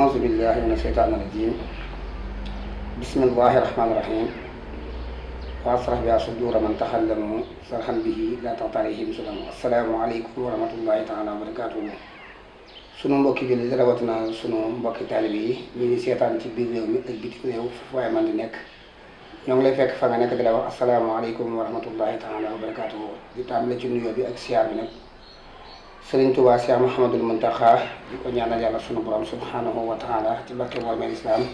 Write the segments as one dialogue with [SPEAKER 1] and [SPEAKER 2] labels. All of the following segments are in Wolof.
[SPEAKER 1] أعوذ بالله من الشيطان الرجيم بسم الله الرحمن الرحيم وأصرح بها صدور من تخلموا صرحا به لا تغتريهم سلم السلام عليكم ورحمة الله تعالى وبركاته sunu mbokki jullit yi rawatina sunu mbokki taalibe yi ñu ngi seetaan ci biir réew mi ak bitim réew fu waaye man di nekk ñoo ngi lay fekk fa nga nekk di la wax asalaamaaleykum wa rahmatullahi taala wa barakaatuhu di tàmbale ci nuyoo bi ak siyaar bi nag Sëriñ Tuubaa Cheikh Mouhamadul Muntaxa di ko ñaanal yàlla sunu borom subhanahu wa taala ci barke moomeel islam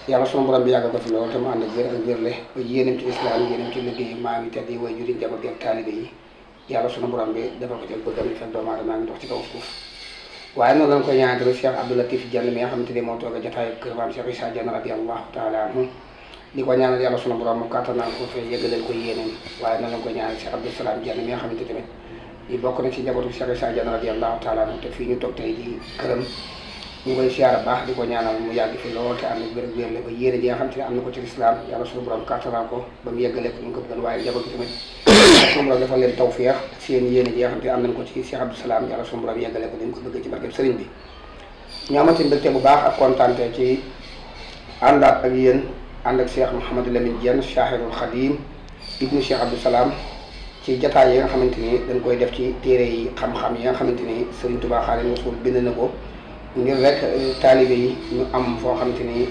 [SPEAKER 1] yàlla sunu borom bi yàggal ko fi loolu te mu ànd ak wér ak wérle ba yéenam ci islam yéenam ci liggéey maam yi tedd yi way juri njaboot bi ak taalibe yi yàlla sunu borom bi defal ko ci bëggam yi fekk doomu aadama ngi dox ci kaw suuf waaye noonu lañ koy ñaanal Cheikh Abdou Latif Diène mi nga xamante ni moo toog a jotaayu kër maam Cheikh Issa Diène radiyallahu taala anhu di ko ñaanal yàlla sunu borom mu kàttanal ko fee yëggaleel ko yéenam waaye noonu lañ koy ñaanal Cheikh Abdou Salam Diène mi nga xamante tamit di bokk na ci njabootu Cheikh Issa Diène radiyallahu taala anhu te fii ñu toog tey di këram ñu koy siyaara baax di ko ñaanal mu yàgg fi lool te am na wér wérle ba yéene ji nga xam te ne am na ko ci lislaam yàlla sunu borom kàttanal ko ba mu yëggale ko ñu ko bëggoon waaye njaboot gi tamit sunu borom defal leen tawfeex seen yéene ji nga xam te ne am nañ ko ci Cheikh Abdou Salam yàlla sunu borom yëggale ko dañ ko bëgg ci barkeb sëriñ bi ñu amati mbégte bu baax ak kontaante ci àndaat ak yéen ànd ak Cheikh Mouhamadou Lamine Diène Chahirul Khadim ibnu Cheikh Abdou Salam ci jataay yi nga xamante ni dañ koy def ci téere yi xam-xam yi nga xamante ni Serigne Touba Xaadimu Rasuul bind na ko ngir rek taalibe yi ñu am foo xamante ni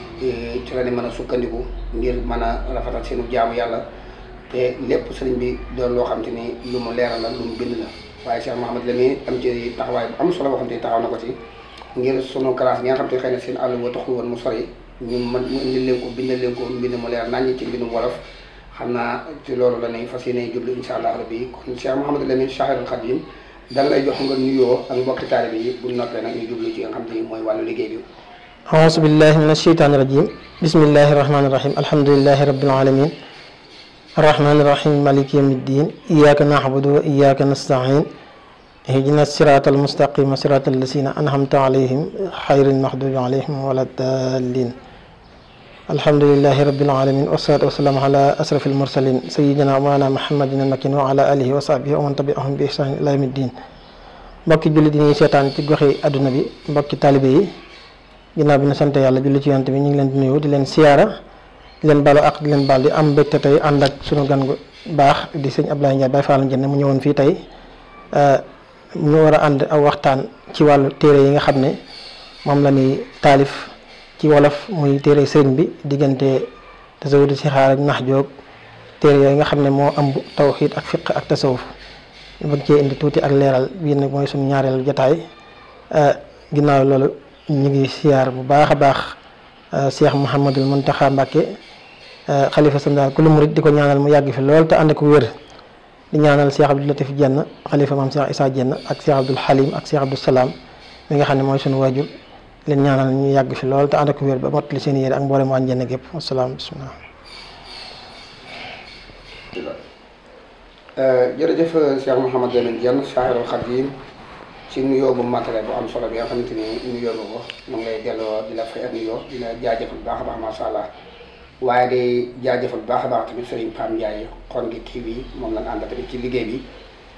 [SPEAKER 1] ci la ne mën a sukkandiku ngir mën a rafetal seenu jaamu yàlla te lépp sëriñ bi doon loo xamante ni lu mu leeral la lu mu bind la waaye Cheikh Mouhamadou Lamine am ci taxawaay bu am solo boo xam te taxaw na ko ci ngir sunu classe bi nga xam te xëy na seen àll boo taxul woon mu sori ñu indil leen ko bindal leen ko mbind mu leer naññi ci mbindum wolof xam naa ci loolu la ñuy fas yéene jublu incha allah rabbi kon Cheikh Mouhamadou Lamine Chahirul Khadim dan lay jox nga nuyoo ak mbokki taalibe yi bu noppee nag ñu jublu ci nga xam te mooy wàllu liggéey bi.
[SPEAKER 2] auzu billahi min asheytaani rajim bismillahi rahmaani rahim alhamdulilahi rabbil alamin arrahmaani rahim maliki yawmi ddin iyyaka na'budu wa iyyaka nasta'in ihdina sirata almustaqima sirata allasina an'amta alayhim xayril maxdubi alayhim wala dallin alhamdulilahi rabbil alamin wassalatu wassalamu ala asrafil mursalin sayyidina mawlana muhammadin al-makin wa ala alihi wa sahbihi wa man tabi'ahum bi ihsan ila yawmi ddin mbokki jullit yi ñuy seetaan ci goxi adduna bi mbokki taalibe yi ginnaaw bi na sant yàlla julli ci yonent bi ñu ngi leen di nuyu di leen siyaara di leen baalu ak di leen baal di am mbégte tey ànd ak sunu gan gu baax di sëñ Abdoulaye Ndiaye Baye Fall Diène mu ñëwoon fii tey ñu war a ànd aw waxtaan ci wàllu téere yi nga xam ne moom la ñuy taalif ci wolof muy téere sëriñ bi diggante tasawudu si xaar ak nax joog téere yooyu nga xam ne moo ëmb tawxiid ak fiq ak tasawuf ñu bëgg cee indi tuuti ak leeral bii nag mooy suñu ñaareelu jotaay ginnaaw loolu ñu ngi siyaar bu baax a baax Cheikh Mouhamadul Muntaxa Mbàkke xalifa sandaal ku lu murit di ko ñaanal mu yàgg fi lool te ànd ko wér di ñaanal Cheikh Abdou Latif Diène xalifa maam Cheikh Issa Diène ak Cheikh Abdoul Halim ak Cheikh Abdou Salam mi nga xam ne mooy suñu waajur leen ñaanal ñu yàgg fi lool te ànd ak wér ba mottali seen yére ak mboolem waa Diène gépp wasalaam bismillah.
[SPEAKER 1] jërëjëf Cheikh Mouhamadou Lamine Diène Chahirul Khadim ci nuyoo bu matale bu am solo bi nga xamante ni nuyoo nga ko mu ngi lay delloo di la fay ak nuyoo di la jaajëfal bu baax a baax macha allah waaye day jaajëfal bu baax a baax tamit Serigne Pam Ndiaye Xongi TV moom lañ ànd tamit ci liggéey bi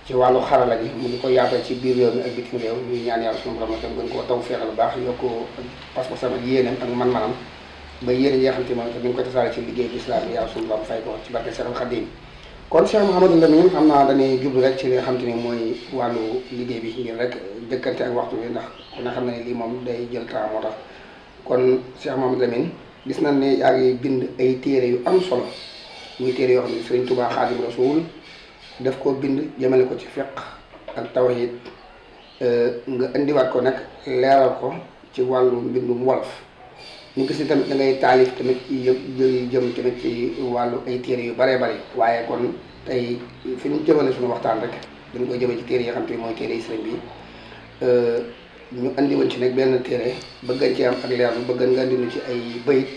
[SPEAKER 1] ci wàllu xarala gi mu ngi ko yaatal ci biir réew mi ak bitim réew ñuy ñaan yàlla suñu borom tam gën koo taw feexal bu baax yokk parce que sama yéenam ak man-manam ba yéene yi nga xamante moom ni ñu ko tasaare ci liggéey bi islam bi yàlla suñu borom fay ko ci barke Cheikh Khadim kon Cheikh Mouhamadou Lamine xam naa dañuy jublu rek ci li nga xamante ni mooy wàllu liggéey bi ngir rek jëkkante ak waxtu bi ndax ku ne xam ne lii moom day jël temps moo tax kon Cheikh Mouhamadou Lamine gis nañ ne yaa ngi bind ay téere yu am solo muy téere yoo xam ne Serigne Touba Xaadimu Rasuul daf koo bind jëmale ko ci fiqh ak tawhid nga indiwaat ko nag leeral ko ci wàllu mbindum wolof ñu gis ni tamit da ngay taalif tamit jëm tamit ci wàllu ay téere yu bëree bëri waaye kon tey fi ñu jëmale suñu waxtaan rek dañ koy jëmee ci téere yi nga xam te mooy téere yi sëriñ bi ñu andi woon ci nag benn téere bëggan ci am ak leer lu bëggan nga andi ci ay bayit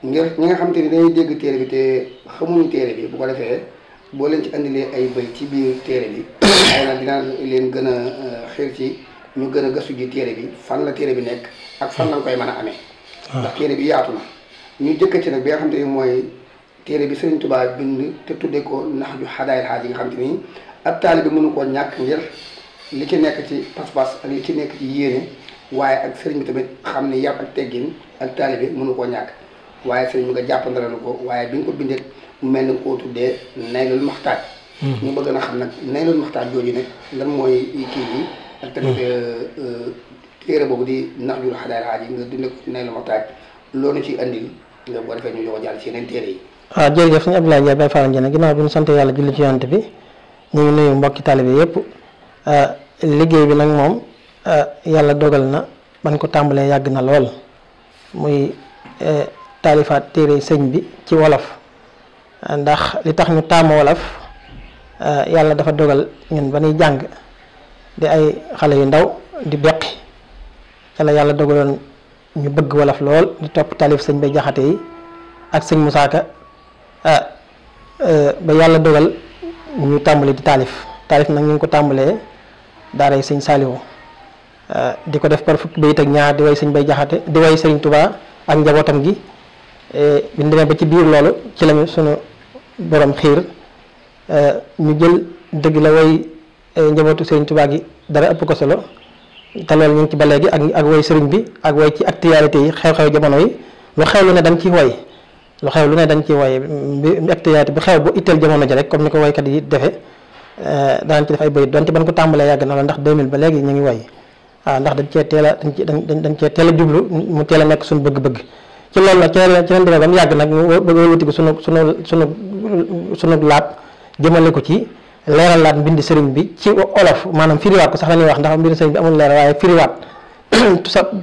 [SPEAKER 1] ngir ñi nga xam te ni dañuy dégg téere bi te xamuñu téere bi bu ko defee boo leen ci andilee ay bayit ci biir téere bi ay na dina leen gën a xiir ci ñu gën a gëstu ji téere bi fan la téere bi nekk ak fan lañ koy mën a amee ndax téere bi yaatu na ñu jëkkati nag bi nga xam te ni mooy téere bi Sëriñ Tuubaa bind te tuddee ko nax ju xadaayil xaaj yi nga xam te ni ab taalibe bi mënu koo ñàkk ngir li ci nekk ci pas-pas ak li ci nekk ci yéene waaye ak sëriñ bi tamit xam ne yar ak teggin ak taalibe mënu koo ñàkk waaye sëriñ bi nga jàppandalanu ko waaye bi nga ko bindee mu mel ni koo tuddee Naylul Maxtaaj ñu bëgg na xam nag Naylul Maxtaaj jooju nag lan mooy kii bi ak tamit téere boobu di Nahjul Xadaayil Haaji nga dundee ko Naylul Maxtaaj loolu ci andil nga boo defee ñu jox jàll ci yeneen téere yi.
[SPEAKER 2] waaw jërëjëf sëñ Abdoulaye Ndiaye Baye Fall Ndiène ginnaaw bi ñu sant yàlla julli ci yonent bi ñu ngi nuyu mbokki taalibe yëpp liggéey bi nag moom yàlla dogal na ban ko tàmbalee yàgg na lool muy taalifaat téere sëñ bi ci wolof ndax li tax ñu taamu wolof yàlla dafa dogal ñun ba ñuy jàng di ay xale yu ndaw di beqi ca la yàlla dogaloon ñu bëgg wolof lool di topp taalif sëñ Bay Jaxate yi ak sëñ Musaa Ka ba yàlla dogal ñu tàmbali di taalif nag ñu ngi ko tàmbalee daaray sëñ Saaliwu di ko def par fukki bayit ak ñaar di way sëñ Bay Jaxate di way sëriñ Tuubaa ak njabootam gi bi ñu demee ba ci biir loolu ci lañu sunu borom xiir ñu jël dëgg la way njabootu sëriñ Tuubaa gi dara ëpp ko solo te loolu ñu ngi ci ba léegi ak way sëriñ bi ak way ci actualité yi xew-xew jamono yi lu xew lu ne dañ ciy woy lu xew lu ne dañ ciy woy bi actualité bu xew bu itteel jamono ji rek comme ni ko woykat yi defee danañ ci def ay bayit donte ban ko tàmbalee yàgg na la ndax 2000 ba léegi ñu ngi woy waaw ndax dañ cee teel a dañ cee teel a jublu mu teel a nekk suñu bëgg-bëgg ci loolu nag ci leen demee ba mu yàgg nag ñu bëgg a wuti ko sunu laat jëmale ko ci leeral laat mbindi sëriñ bi ci olof maanaam firiwaat ko sax la ñuy wax ndax mbindi sëriñ bi amul leeral waaye firiwaat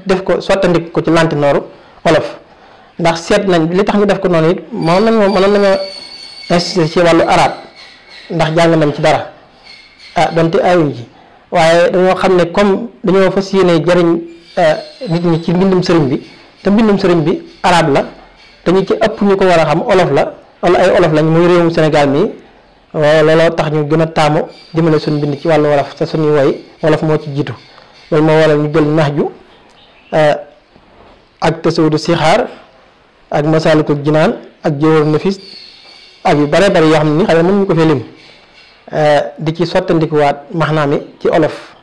[SPEAKER 2] def ko sottandik ko ci lanti nooru olof ndax seet nañ li tax ñu def ko noonu it mënoon nañoo insister ci wàllu arab ndax jàng nañ ci dara donte ayuñ ci waaye dañoo xam ne comme dañoo fas yéene jëriñ nit ñi ci mbindum sëriñ bi te mbindum sëriñ bi arab la te ñu ci ëpp ñu ko war a xam olof la wala ay olof lañ muy réewum Sénégal mi looloo tax ñu gën a taamu jëmale suñu mbind ci wàllu wolof te suñuy woy wolof moo ci jiitu loolu moo waral ñu jël Nahju ak Tasawudu Sixaar ak Masaalikul Jinaan ak Jawhar Nafis ak yu bare bare yoo xam ne ni xëy na mënuñu ko fee lim di ci sottandikuwaat maxnaami ci olof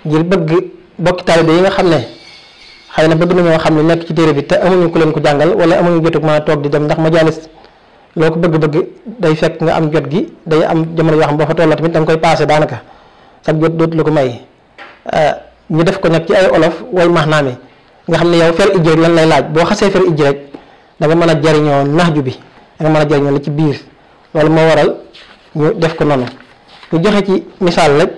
[SPEAKER 2] ngir bëgg bokki taalibe yi nga xam ne xëy na bëgg nañoo xam ne nekk ci téere bi te amuñu ku leen ko jàngal wala amuñu jotug mën a toog di dem ndax majaalis loo ko bëgg-bëgg day fekk nga am jot gi day am jamono yoo xam boo fa tolloo tamit da nga koy paase daanaka sax jot dootu la ko may ñu def ko nag ci ay olof way maxnaami nga xam ne yow fer ijji rek lan lay laaj boo xasee fer ijji rek da nga mën a jariñoo Nahju bi da nga mën a jariñoo la ci biir loolu moo waral ñu def ko noonu ñu joxe ci misaal rek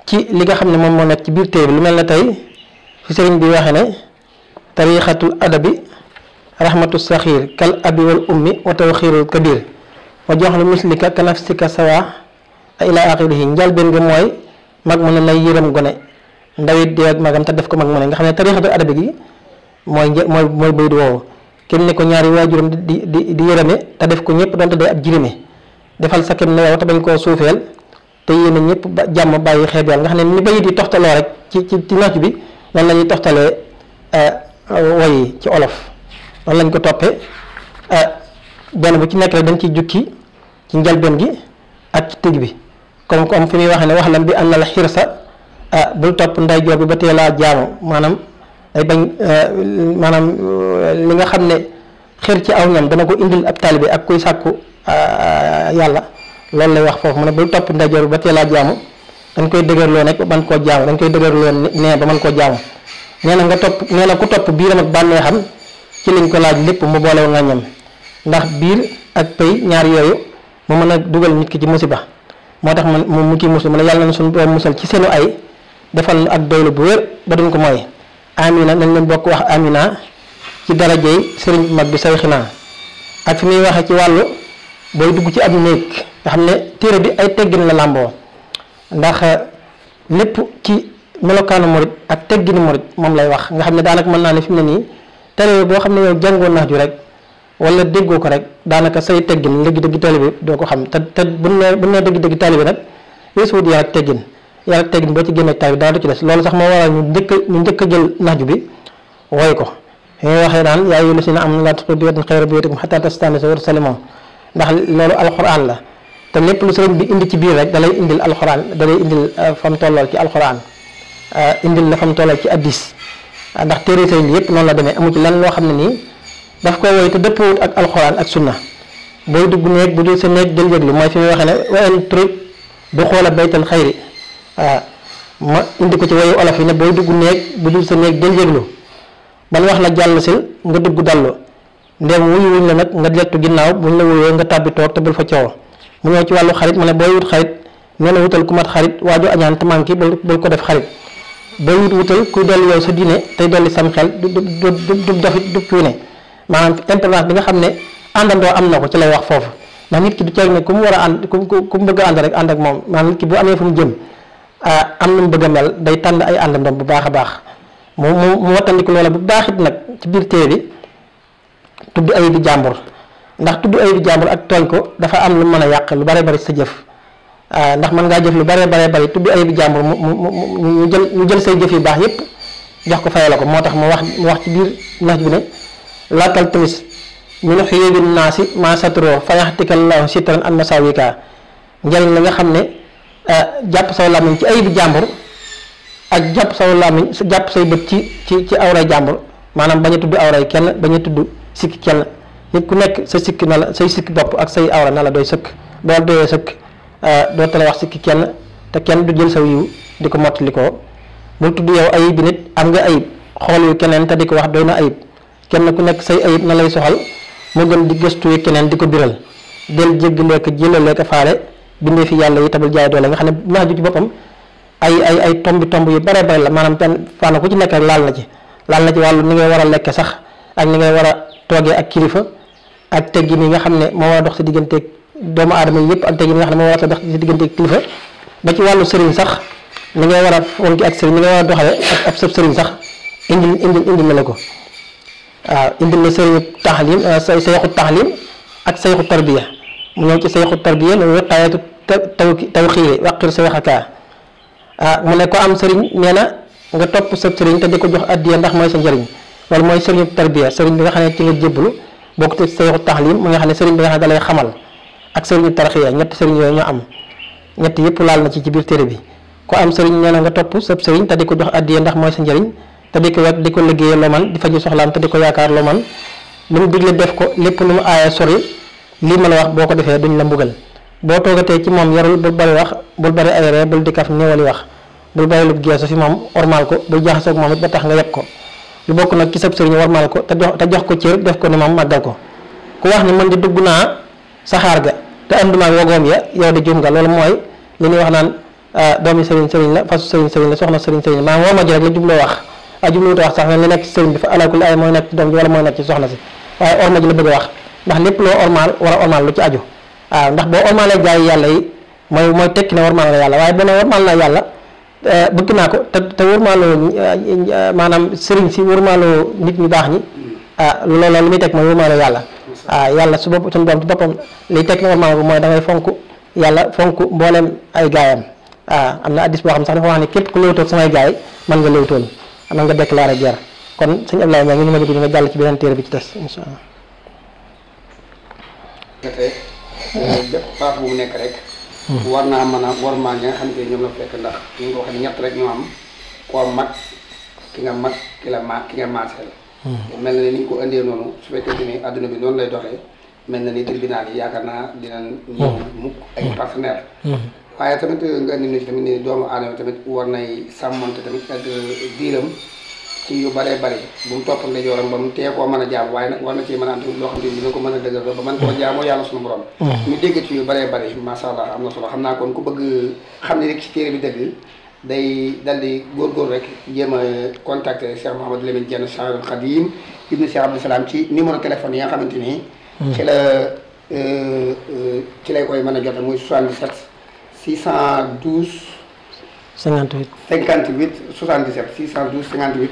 [SPEAKER 2] ci li nga xam ne moom moo nekk ci biir téere bi lu mel ne tey fi sëriñ bi waxe ne tariixatul adabi rahmatu saxiir kal abi wal ummi wa tawxiirul kabir wa jox lu mislika ka nafsika sawa ila axirihi njalbeen nga mooy mag mu ne nay yërëm gone ndawit dee ak magam te def ko mag mu ne nga xam ne tariixatul adabi gi mooy baydu woowu kenn ne ko ñaari waajuram di yërëme te def ko ñëpp doonte day ab jirime defal sa kem ne yow te bañ koo suufeel te yéene ñëpp jàmm bàyyi xeeb yàlla nga xam ne ni bayit yi toxtaloo rek ci Nahju bi noonu la ñuy toxtalee woy yi ci olof noonu lañ ko toppee benn bu ci nekk rek dañ ciy jukki ci njalbeen gi ak ci tëj bi comme fi muy waxee ne wax lam bi am na la xirsa bul topp nday joor bi ba teelaa jaamu maanaam day bañ maanaam li nga xam ne xir ci aw ñam dana ko indil ab taalibe ak kuy sàkku yàlla loolu lay wax foofu mu ne bul topp nday joor bi ba teelaa jaamu dañ koy dëgërloo nekk ba mën koo jaamu dañ koy dëgërloo nee ba mën koo jaamu nee na ku topp biiram ak bànnee xam ci liñ ko laaj lépp mu boolew nga ñam ndax biir ak pay ñaar yooyu mu mën a dugal nit ki ci musiba moo tax mu ciy musal mu ne yàlla na suñu borom musal ci seenu ay defal ak doylu bu wér ba duñ ko mooy amina nañ leen bokk wax amina ci darajey sëriñ bu mag bi say xinaa ak fi muy waxee ci wàllu booy dugg ci ab néeg nga xam ne téere bi ay teggin la làmboo ndax lépp ci melokaanu murit ak teggini murit moom lay wax nga xam ne daanaka mën naa ne fi mu ne nii télé boo xam ne yow jàngoo Nahju rek wala déggoo ko rek daanaka say teggin dëgg-dëgg taalibe bi doo ko xam te bu ne dëgg-dëgg taalibe nag weesu wut yar ak teggin boo ci génnee taalibe bi dara du ci des loolu sax moo waral ñu njëkk a jël Nahju bi wooy ko ñuy waxee daan yaa ayyuhal laziina aamanuu laa tadxuluu buyuutan ghayra buyuutikum hattaa tasta'nisuu wa tusallimuu ndax loolu alxuraan la te lépp lu sëriñ bi indi ci biir rek da lay indil alxuraan da lay indil fam tollool ci alxuraan indil la fa mu tollal ci addis ndax téere sëriñ bi yëpp noonu la demee amu ci lenn loo xam ne nii daf ko woy te dëppawut ak alxuraan ak sunna booy dugg néeg bu dul sa néeg del yëglu mooy fi muy waxee ne wayen turit du xoola baytal xayri ma indi ko ci woyu olof yi ne booy dugg néeg bu dul sa néeg del yëglu ban wax la jàll sil nga dugg dallu ndéem wuyu wuñ la nag nga deltu ginnaaw buñ la wuyoo nga tàbbi toog te bul fa coow mu ñëw ci wàllu xarit mu ne booy wut xarit nee na wutal ku mat xarit waaju añaan te manqué bul ko def xarit booy wutal kuy dolli yow sa diine tey dolli sam xel du dofit du cuune maanaam intervention bi nga xam ne àndandoo am na ko ci lay wax foofu ndax nit ki du ceeg ne ku mu war a ànd ku mu bëgg a ànd rek ànd ak moom maanaam nit ki bu amee fu mu jëm am na mu bëgg a mel day tànn ay àndandoom bu baax a baax mu wattandiku loola bu baax it nag ci biir téere bi tudd ayib bi jàmbur ndax tudd ayib bi jàmbur ak tooñ ko dafa am lu mën a yàq lu bare bari sa jëf ndax mën ngaa jëf lu bare bari tudd ayib bi jàmbur ñu jël say jëf yu baax yépp jox ko fayal ko moo tax mu wax ci biir nax bi ne laatal tamis min xuyubi naasi maa satro fayaxtikallahu sitran an masawika njëriñ la nga xam ne jàpp saw làmmiñ ci ayib bi jàmbur ak jàpp saw làmmiñ jàpp say bët ci awray jàmbur maanaam bañ a tudd awray kenn bañ a tudd sikki kenn nit ku nekk sa sikki na la say sikki bopp ak say awra na la doy sëkk boo doyee sëkk doo tala wax sikki kenn te kenn du jël saw yiw di ko mottali ko bul tudd yow ayib bi nit am nga ayib xool yu keneen te di ko wax doy na ayib kenn ku nekk say ayib na lay soxal moo gën di gëstu keneen di ko biral del jéggaleek jëlaleek faale bindee fi yàlla yi tabul jaay doole nga xam ne nax ju ci boppam ay tomb yu bare la maanaam benn fànn ku ci nekk rek laal na ci wàllu ni ngay war a lekke sax ak ni ngay war a toogee ak kilifa ak teggin yi nga xam ne moo war a dox si digganteeg doomu aadama yi yëpp ak teggin yi nga xam ne moo war a dox si digganteeg kilifa ba ci wàllu sëriñ sax ni ngay war a fonki ak sëriñ ni ngay war a doxale ak ab sëb sëriñ sax indil na la ko waaw indil na sëriñu taxlim sayxu taxlim ak sayxu tarbiya mu ñëw ci sayxu tarbiya mu wiqaayatu taw xiiri waqir sayxaka mu ne ko am sëriñ nee na nga topp sa sëriñ te di ko jox addiya ndax mooy sa njëriñ loolu mooy sëriñu tarbiya sëriñ bi nga xam ne ci nga jébbalu bokk te sayxu taxlim mu nga xam ne sëriñ bi nga xam ne da lay xamal ak sëriñu tarxiya ñetti sëriñ yooyu ñoo am ñetti yëpp laal na ci biir téere bi ko am sëriñ nee na nga topp sa sëriñ te di ko jox addiya ndax mooy sa njëriñ te di ko wet di ko liggéeyee loo man di faju soxlaam te di ko yaakaar loo man lu mu digle def ko lépp lu mu aaya sori lii ma la wax boo ko defee duñ la mbugal boo toogatee ci moom yarul bul bari wax bul bari ay ree bul di kaf néewali wax bul bari lu geesu fi moom ormal ko bul jaxasoog moom it ba tax nga yeb ko lu bokk nag ci sab sëriñ warmal ko te jox ko cër def ko ni moom màggal ko ku wax ni man di dugg naa saxaar ga te andumaak wogoom ya yow di jum nga loolu mooy li ñuy wax naan doomi sëriñ la fasu sëriñ la soxna sëriñ la maanaam woo ma ji rek la jubloo wax jubluwut a wax sax li nekk ci sëriñ bi fa alakul ay mooy nekk ci doom ji wala mooy nekk ci soxna si waaye orma ji la bëgg a wax ndax lépp loo ormal war a ormal lu ci aju waaw ndax boo ormalee jaay yàlla yi mooy tekki ne warmal la yàlla waaye boo ne warmal na yàlla bëgg naa ko te warmaloo maanaam sëriñ si warmaloo nit ñu baax ñi loolu li muy teg mooy warmaloo yàlla yàlla su bopp suñu doom ci boppam liy tekki ne warmal ko mooy da ngay fonk yàlla fonk mboolem ay gaayam am na addis boo xam sax dafa wax ne képp ku léewtoog samay gaay mën nga léewtool am nga déclaré guerre kon sëñ Ablaye maa ngi ñu ma dugg nga jàll ci beneen téere bi ci des insha Allah
[SPEAKER 1] bépp paas bu mu nekk rek war naa mën a war maa ñi nga xam te ñoom la fekk ndax ñu ngi ko waxee ñett rek ñoo am koo mag ki nga mag ki nga maaseel mel na ni ni ñu ko indee noonu su fekkente ni adduna bi noonu lay doxee mel na ni tribunal yi yaakaar naa dinañ ñëw mukk ay partenaire waaye tamit nga indi nu ci tamit ni doomu aadama tamit war nay sàmmante tamit ak biiram ci yu bëree bëri bu mu topp ndeyjooram ba mu tee koo mën a jaam waaye nag war na ci mën a am loo xam ne dina ko mën a dëgër ba mën koo jaamoo yàlla suñu borom ñu dégg ci yu bëree bëri macha allah am na solo xam naa kon ku bëgg xam ne rek ci téere bi dëgg day dal di góorgóorlu rek jéem a contacter Cheikh Mouhamadou Lamine Diène Cheikhul Khadim ibnu Cheikh Abdou Salam ci numéro téléphone yi nga xamante ni ci lay koy mën a jote muy 77 612
[SPEAKER 2] 58
[SPEAKER 1] 77 612 58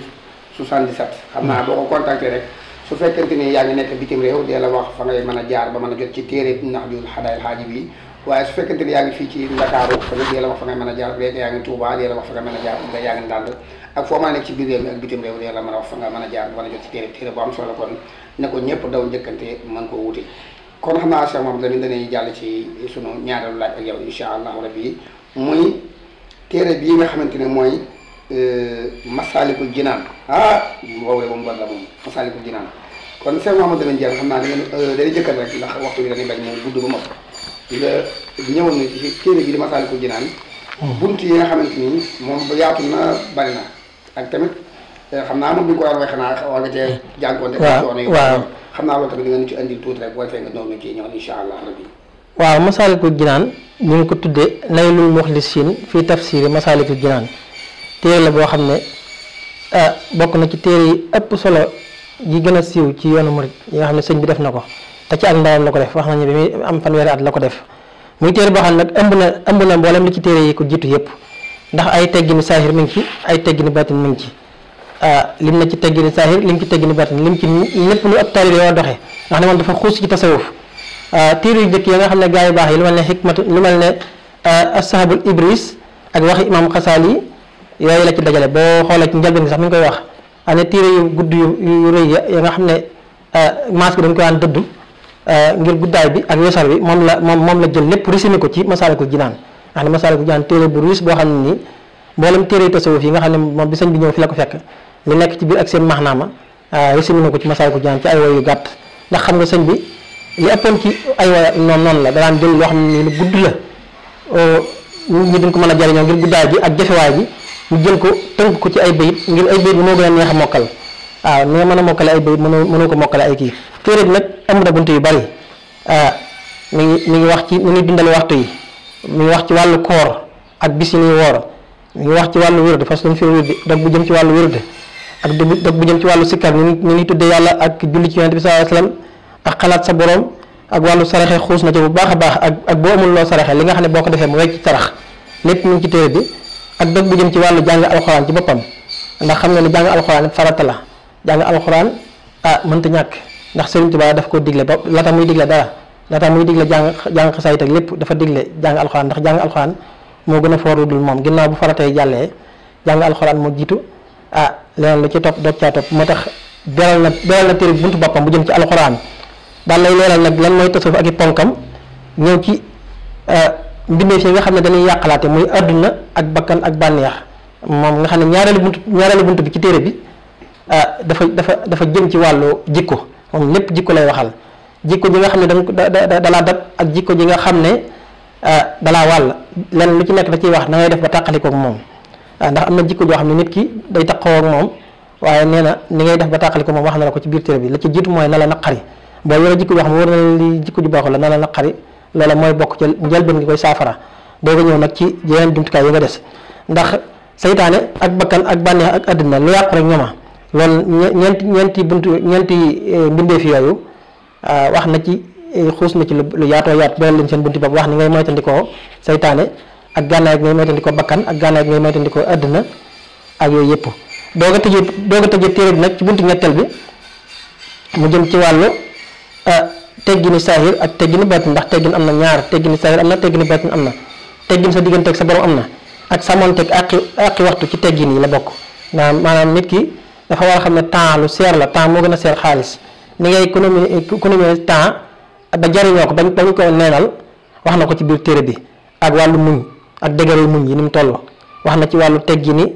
[SPEAKER 1] 77 xam naa boo ko contacté rek su fekkente ni yaa ngi nekk bitim réew dee la wax fa ngay mën a jaar ba mën a jot ci téere Nahjul Hadaayil Haajib bi waaye su fekkente ni yaa ngi fii ci Ndakaaru tamit dee la wax fa ngay mën a jaar bu dee yaa ngi Touba dee la wax fa nga mën a jaar bu dee yaa ngi Ndande ak foo mën a nekk ci biir réew mi ak bitim réew dee la mën a wax fa nga mën a jaar ba mën a jot ci téere bu am solo kon ne ko ñëpp daw njëkkante mën koo wuti kon xam naa Cheikh moom tamit dañuy jàll ci sunu ñaareelu laaj ak yow insha allahu rabbi muy téere bii nga xamante ne mooy Masaalikul Jinaan boobu de moom bon la moom Masaalikul Jinaan kon Cheikh Mouhamadou Lamine Dieng xam naa da ngeen dañuy jëkkal rek ndax waxtu bi dañuy bañ moom gudd ba mot nga ñëwoon na ci téere bi di Masaalikul Jinaan bunt yi nga xamante ni moom yaatu na bari na ak tamit xam naa moom bi ñu ko war a waxee naa war nga cee jànkoonte coono yu xam naa loolu tamit di nga ñu ci andil tuuti rek boo defee nga doon na ci ñëw insha allah rabbi
[SPEAKER 2] waaw Masaalikul Jinaan ñu ngi ko tuddee Naylul Muxlisiin fii tafsiri Masaalikul Jinaan téere la boo xam ne bokk na ci téere yi ëpp solo yi gën a siiw ci yoonu murid yi nga xam ne sëñ bi def na ko te ci ak ndawam la ko def wax nañu bi muy am fanweeri at la ko def muy téere boo xam ne nag ëmb na mboolem li ci téere yi ko jiitu yëpp ndax ay teggini saahir mi ngi ci ay teggini baatin mi ngi ci lim na ci teggini saahir lim ci teggini baatin lim ci lépp lu ab taalibe yoo doxee ndax ne moom dafa xuus ci tasawuf téere yu jëkk yi nga xam ne gaa yu baax yi lu mel ne xikmatu lu mel ne ashabul ibris ak waxi imam Xasaali yooyu la ci dajale boo xoolee ci njëlbeen gi sax mi ngi koy wax ane téere yu gudd yu rëy ya nga xam ne maas gi dañ koy daan dëdd ngir guddaay bi ak yosar bi moom la jël lépp résumé ko ci Masaalikul Jinaan nga xam ne Masaalikul Jinaan téere bu riis boo xam ne nii mboolem téere tasawuf yi nga xam ne moom bi sëñ bi ñëw fi la ko fekk li nekk ci biir ak seen maxnaama résumé na ko ci Masaalikul Jinaan ci ay woy yu gàtt ndax xam nga sëñ bi li ëppoon ci ay woy noonu la daan jël loo xam ne nii lu gudd la nit ñi duñ ko mën a jariñoo ngir guddaay bi ak jafewaay bi mu jël ko tënk ko ci ay bayit ngir ay bayit bi moo gën a neex a mokkal waaw ni nga mën a mokkale ay bayit mënoo ko mokkale ay kii téere bi nag am na bunt yu bari mi ngi wax ci mi ngi dundal waxtu yi mi ngi wax ci wàllu koor ak bis yi ñuy woor mi ngi wax ci wàllu wérde fas lañ fi wérde dog bu jëm ci wàllu wérde ak dog bu jëm ci wàllu sikkar ni ngi tuddee yàlla ak julli ci yonent bi sallallahu alayhi wasallam ak xalaat sa borom ak wàllu saraxe xuus na ci bu baax a baax ak boo amul loo saraxe li nga xam ne boo ko defee mu wecc ci sarax lépp mi ngi ci téere bi ak dog bu jëm ci wàllu jàng alxuraan ci boppam ndax xam nga ne jàng alxuraan farata la jàng alxuraan mënta ñàkk ndax Sëriñ Tuubaa daf ko digle ba laata muy digle dara laata muy digle jàng xasaayit ak lépp dafa digle jàng alxuraan ndax jàng alxuraan moo gën a foor dul moom ginnaaw bu faratay jàllee jàng alxuraan moo jiitu leneen lu ci topp doog caa topp moo tax beral na téere buntu boppam bu jëm ci alxuraan daal lay leeral nag lan mooy tasawuf ak i ponkam ñëw ci mbindeef yi nga xam ne dañuy yàqalaate muy àdduna ak bakkan ak bànneex moom nga xam ne ñaareelu bunt bi ci téere bi dafa jëm ci wàllu jikko moom lépp jikko lay waxal jikko ji nga xam ne dalaa dab ak jikko ji nga xam ne dalaa wàll lenn lu ci nekk da ciy wax na ngay def ba tàqalikoo ak moom ndax am na jikko joo xam ne nit ki day taqoo ak moom waaye nee na ni ngay def ba tàqalikoo moom wax na la ko ci biir téere bi la ci jiitu mooy na la naqari boo yore jikko joo xam ne war na li jikko ju baaxul la na la naqari loola mooy bokk ci njëlbeen gi koy saafara doo ko ñëw nag ci yeneen jumtukaay yi nga des ndax saytaane ak bakkan ak bànneex ak àddina lu yàqu rek ñooma loolu ñeenti mbindeef yooyu wax na ci xuus na ci lu yaatoo yaat boole leen seen bunti bopp wax ni ngay moytandikoo saytaane ak gànnaay gi ngay moytandikoo bakkan ak gànnaay gi ngay moytandikoo àddina ak yooyu yëpp doo ko tëjee téere bi nag ci buntu ñetteel bi mu jëm ci wàllu teggini saahir ak teggini baatin ndax teggin am na ñaar teggini saahir am na teggini baatin am na teggin sa digganteeg sa borom am na ak sàmmonteeg àqi waxtu ci teggin yi la bokk maanaam nit ki dafa war a xam ne temps lu seer la temps moo gën a seer xaalis ni ngay économiser temps ba jariñoo ko bañ ko neenal wax na ko ci biir téere bi ak wàllu muñ ak dëgëral muñ yi ni mu toll wax na ci wàllu teggini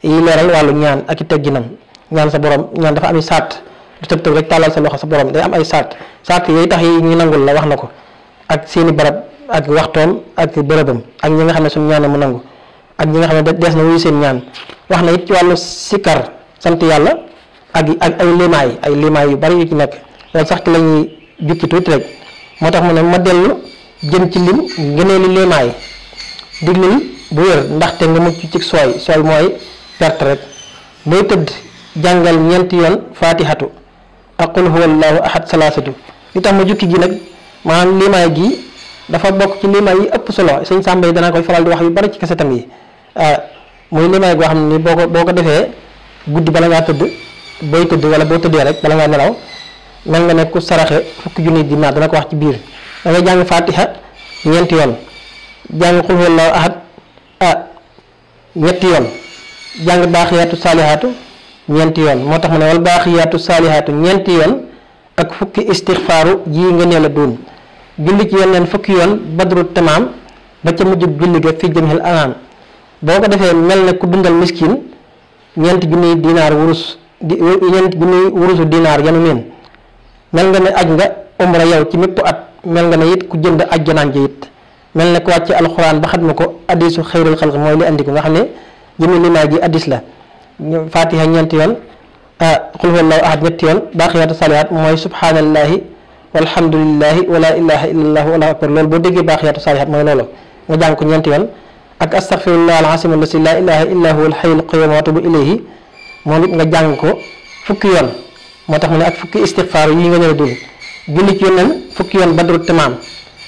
[SPEAKER 2] yi leeral wàllu ñaan ak i tegginam ñaan sa borom ñaan dafa am i saat du tëb tëb rek tàllal sa loxo sa borom day am ay saat yooyu tax yi ñu nangul la wax na ko ak seeni barab ak waxtoom ak bërëbam ak ñi nga xam ne suñu ñaan mu nangu ak ñi nga xam ne dees na wuyu seen ñaan wax na it ci wàllu sikkar sant yàlla ak ay limaay yu bari yu ci nekk loolu sax ci la ñuy jukki tuuti rek moo tax mu ne ma dellu jëm ci lim ngëneeli limaay diglul bu wér ndaxte nga mucc ci sooy mooy perte rek booy tëdd jàngal ñeenti yoon fatihatu ak qul huwallahu ahad salaasatu li tax ma jukki gi nag maanaam limaay gi dafa bokk ci limaay yi ëpp solo sëñ Sàmba yi danaa koy faral di wax yu bari ci kasetam yi muy limaay goo xam ne ni boo ko defee guddi bala ngaa tëdd booy tëdd wala boo tëddee rek bala ngaa nelaw mel nga ne ku saraxe fukki junni dinaar dana ko wax ci biir da ngay jàng fatiha ñeenti yoon jàng qul huwallahu ahad ñetti yoon jàng baaxiyaatu saalihaatu ñeenti yoon moo tax mu ne wal baaxiyaatu saalihaatu ñeenti yoon ak fukki istixfaaru ji nga nee la doon julli ci yeneen fukki yoon badru tamaam ba ca mujj julli ga fi jëmxil anaam boo ko defee mel ne ku dundal miskin ñeenti junniy dinaar wurus ñeenti junniy wurusu dinaar yanu meen mel nga ne aj nga umra yow ci mépp at mel nga ne it ku jënd ajjanaan ji it mel ne ku wàcc alxuraan ba xatma ko addisu xayrul xalq mooy li andi ko nga xam ne jëmi limaa ji addis la fatiha ñeenti yoon qul huwallahu ahad ñetti yoon baaqiyaatu saalihaat mooy subhanallahi walhamdulillahi wala ilaha illallah wallahu akbar loolu boo déggee baaqiyaatu saalihaat mooy loolu nga jàng ko ñeenti yoon ak astaghfirullah al-azim allasi la ilaha illa huwa al-hayyul qayyum wa atubu ilayhi moom it nga jàng ko fukki yoon moo tax mu ne ak fukki istighfar yi nga ñëw dul julli ci yoon fukki yoon badru tamaam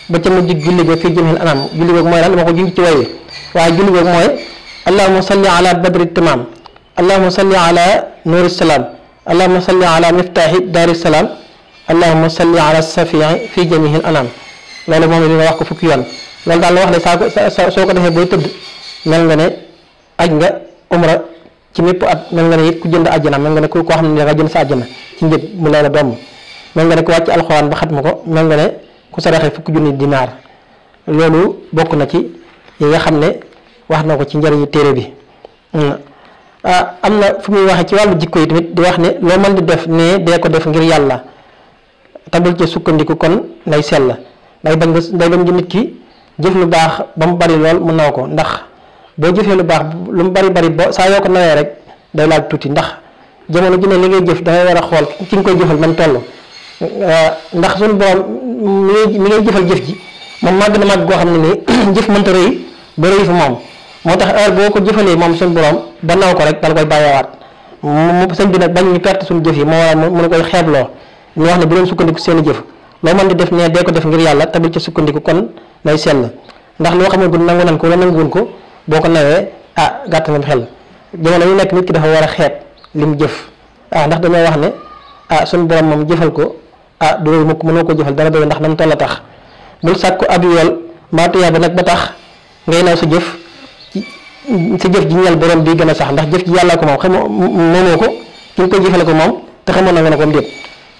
[SPEAKER 2] ba ca mujj julli ga fii jëmil anam julli googu mooy lan dama ko junj ci way wi waaye julli googu mooy allahumma salli ala badri tamaam allahumma salli ala nuuri salaam allahumma salli ala miftaahi daari salaam allahumma salli ala safii fii jamihil anam loolu moom it nga wax ko fukki yoon loolu daal la wax ne soo ko defee booy tëdd mel nga ne aj nga umra ci mépp at mel nga ne it ku jënd àjjana mel nga ne koo xam ne da nga jënd sa àjjana ci njëg mu lay la doom mel nga ne ku wàcc alxuraan ba xat ma ko mel nga ne ku saraxe fukki junni dinaar loolu bokk na ci yi nga xam ne wax na ko ci njëriñu téere bi am na fu muy waxee ci wàllu jikko yi tamit di wax ne loo mën di def ne dee ko def ngir yàlla tabul ci sukkandiku kon ngay sell day bañ di nit ki jëf lu baax ba mu bari lool mu naw ko ndax boo jëfee lu baax lu mu bari ba saa yoo ko nawee rek day laaj tuuti ndax jamono ji ne li ngay jëf dangay war a xool ki nga koy jëfal man toll ndax suñu borom mi ngay jëfal jëf ji moom màgg na màgg goo xam ne nii jëf mënta rëy ba rëy fa moom moo tax heure boo ko jëfalee moom suñu borom ba naw ko rek dala koy bàyyiwaat mu sëñ bi nag bañ ñu perte suñu jëf yi moo waral mu ne koy xeebloo ñu wax ne bu leen sukkandiku seen i jëf loo mën di def ne dee ko def ngir yàlla tabil ci sukkandiku kon lay sell ndax loo xam ne bu nangu nan ko wala nanguwun ko boo ko nawee gàtt na xel jamono yu nekk nit ki dafa war a xeeb li mu jëf ndax dañoo wax ne suñu borom moom jëfal ko du loolu mukk mënoo ko jëfal dara doy ndax nam toll a tax bul sàkku ab yool mbaa tuyaaba nag ba tax ngay naw sa jëf ji ñeel borom bi gën a sax ndax jëf ji yàlla ko moom xamoo moomoo ko ki nga koy jëfale ko moom te xamoo nangu na ko am déet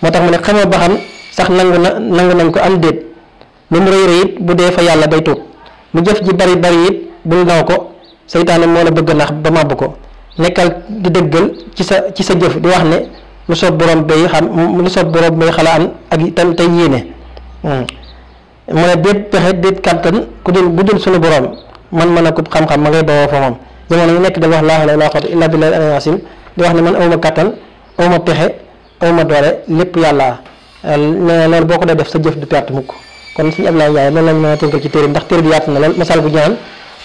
[SPEAKER 2] moo tax mu ne xamoo ba xam sax nangu nañ ko am déet lu mu rëy rëy it bu dee fa yàlla day tuut mu jëf ji bari it bul naw ko seytaane moo la bëgg nax ba màbb ko nekkal di dëggal ci sa jëf di wax ne lu soob borom bay xala an ak itam tey yéene mu ne déet pexe déet kàttan ku dul bu dul suñu borom man mën a ko xam-xam ma ngay bawoo fa moom jamono yu nekk da wax laa hawla wala quwwata illa billahi al-azim di wax ne man awma kàttan awma pexe awma doole lépp yàlla ne loolu boo ko dee def sa jëf du perte mukk kon suñu Ablaye Ndiaye loolu lañ mën a tënkal ci téere bi ndax téere bi yaatu na lool masal bu ñaan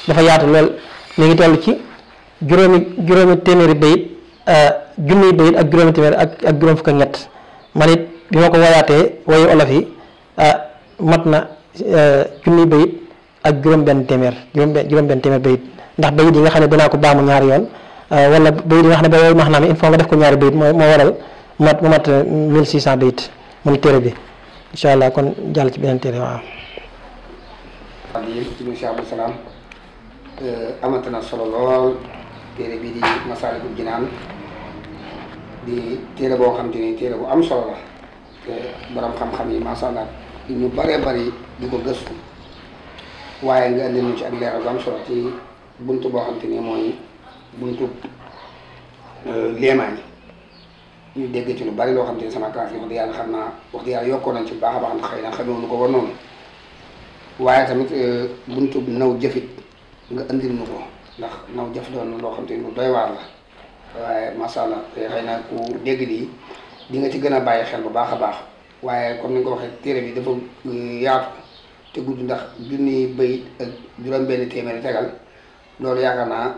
[SPEAKER 2] dafa yaatu lool mi ngi toll ci juróomi téeméeri bayit junniy bayit ak juróomi téeméer ak juróom fukk ak ñett man it bi ma ko wayaatee wayu olof yi mat na junniy bayit ak juróom benn téeméer bayit ndax bayit yi nga xam ne dinaa ko baamu ñaari yoon wala bayit yi nga xam ne ba yooyu max naa mi il faut nga def ko ñaari bayit moo waral mu mat 1600 bayit mu téere bi incha allah kon jàll ci beneen téere waaw.
[SPEAKER 1] ci monsieur Abdou Salam amati na solo lool téere bi di Masaalikul Jinaan di téere boo xam te ni téere bu am solo la te borom xam-xam yi macha allah ñu bëree bëri di ko gëstu waaye nga indi ñu ci ak leeral bu am solo ci buntu boo xam te ni mooy buntu léemaan yi ñu dégg ci lu bari loo xam te ni sama classe yi wax dëgg yàlla xam naa wax dëgg yàlla yokkoo nañ ci bu baax a baax ndax xëy na xamewuñu ko war noonu waaye tamit buntu naw jëfit nga indil nu ko ndax naw jëf doon loo xam te ni lu doy waar la waaye macha allah te xëy na ku dégg lii di nga ci gën a bàyyi xel bu baax a baax waaye comme ni nga ko waxee téere bi dafa yaatu te gudd ndax junni bayit ak juróom-benn téeméeri tegal loolu yaakaar naa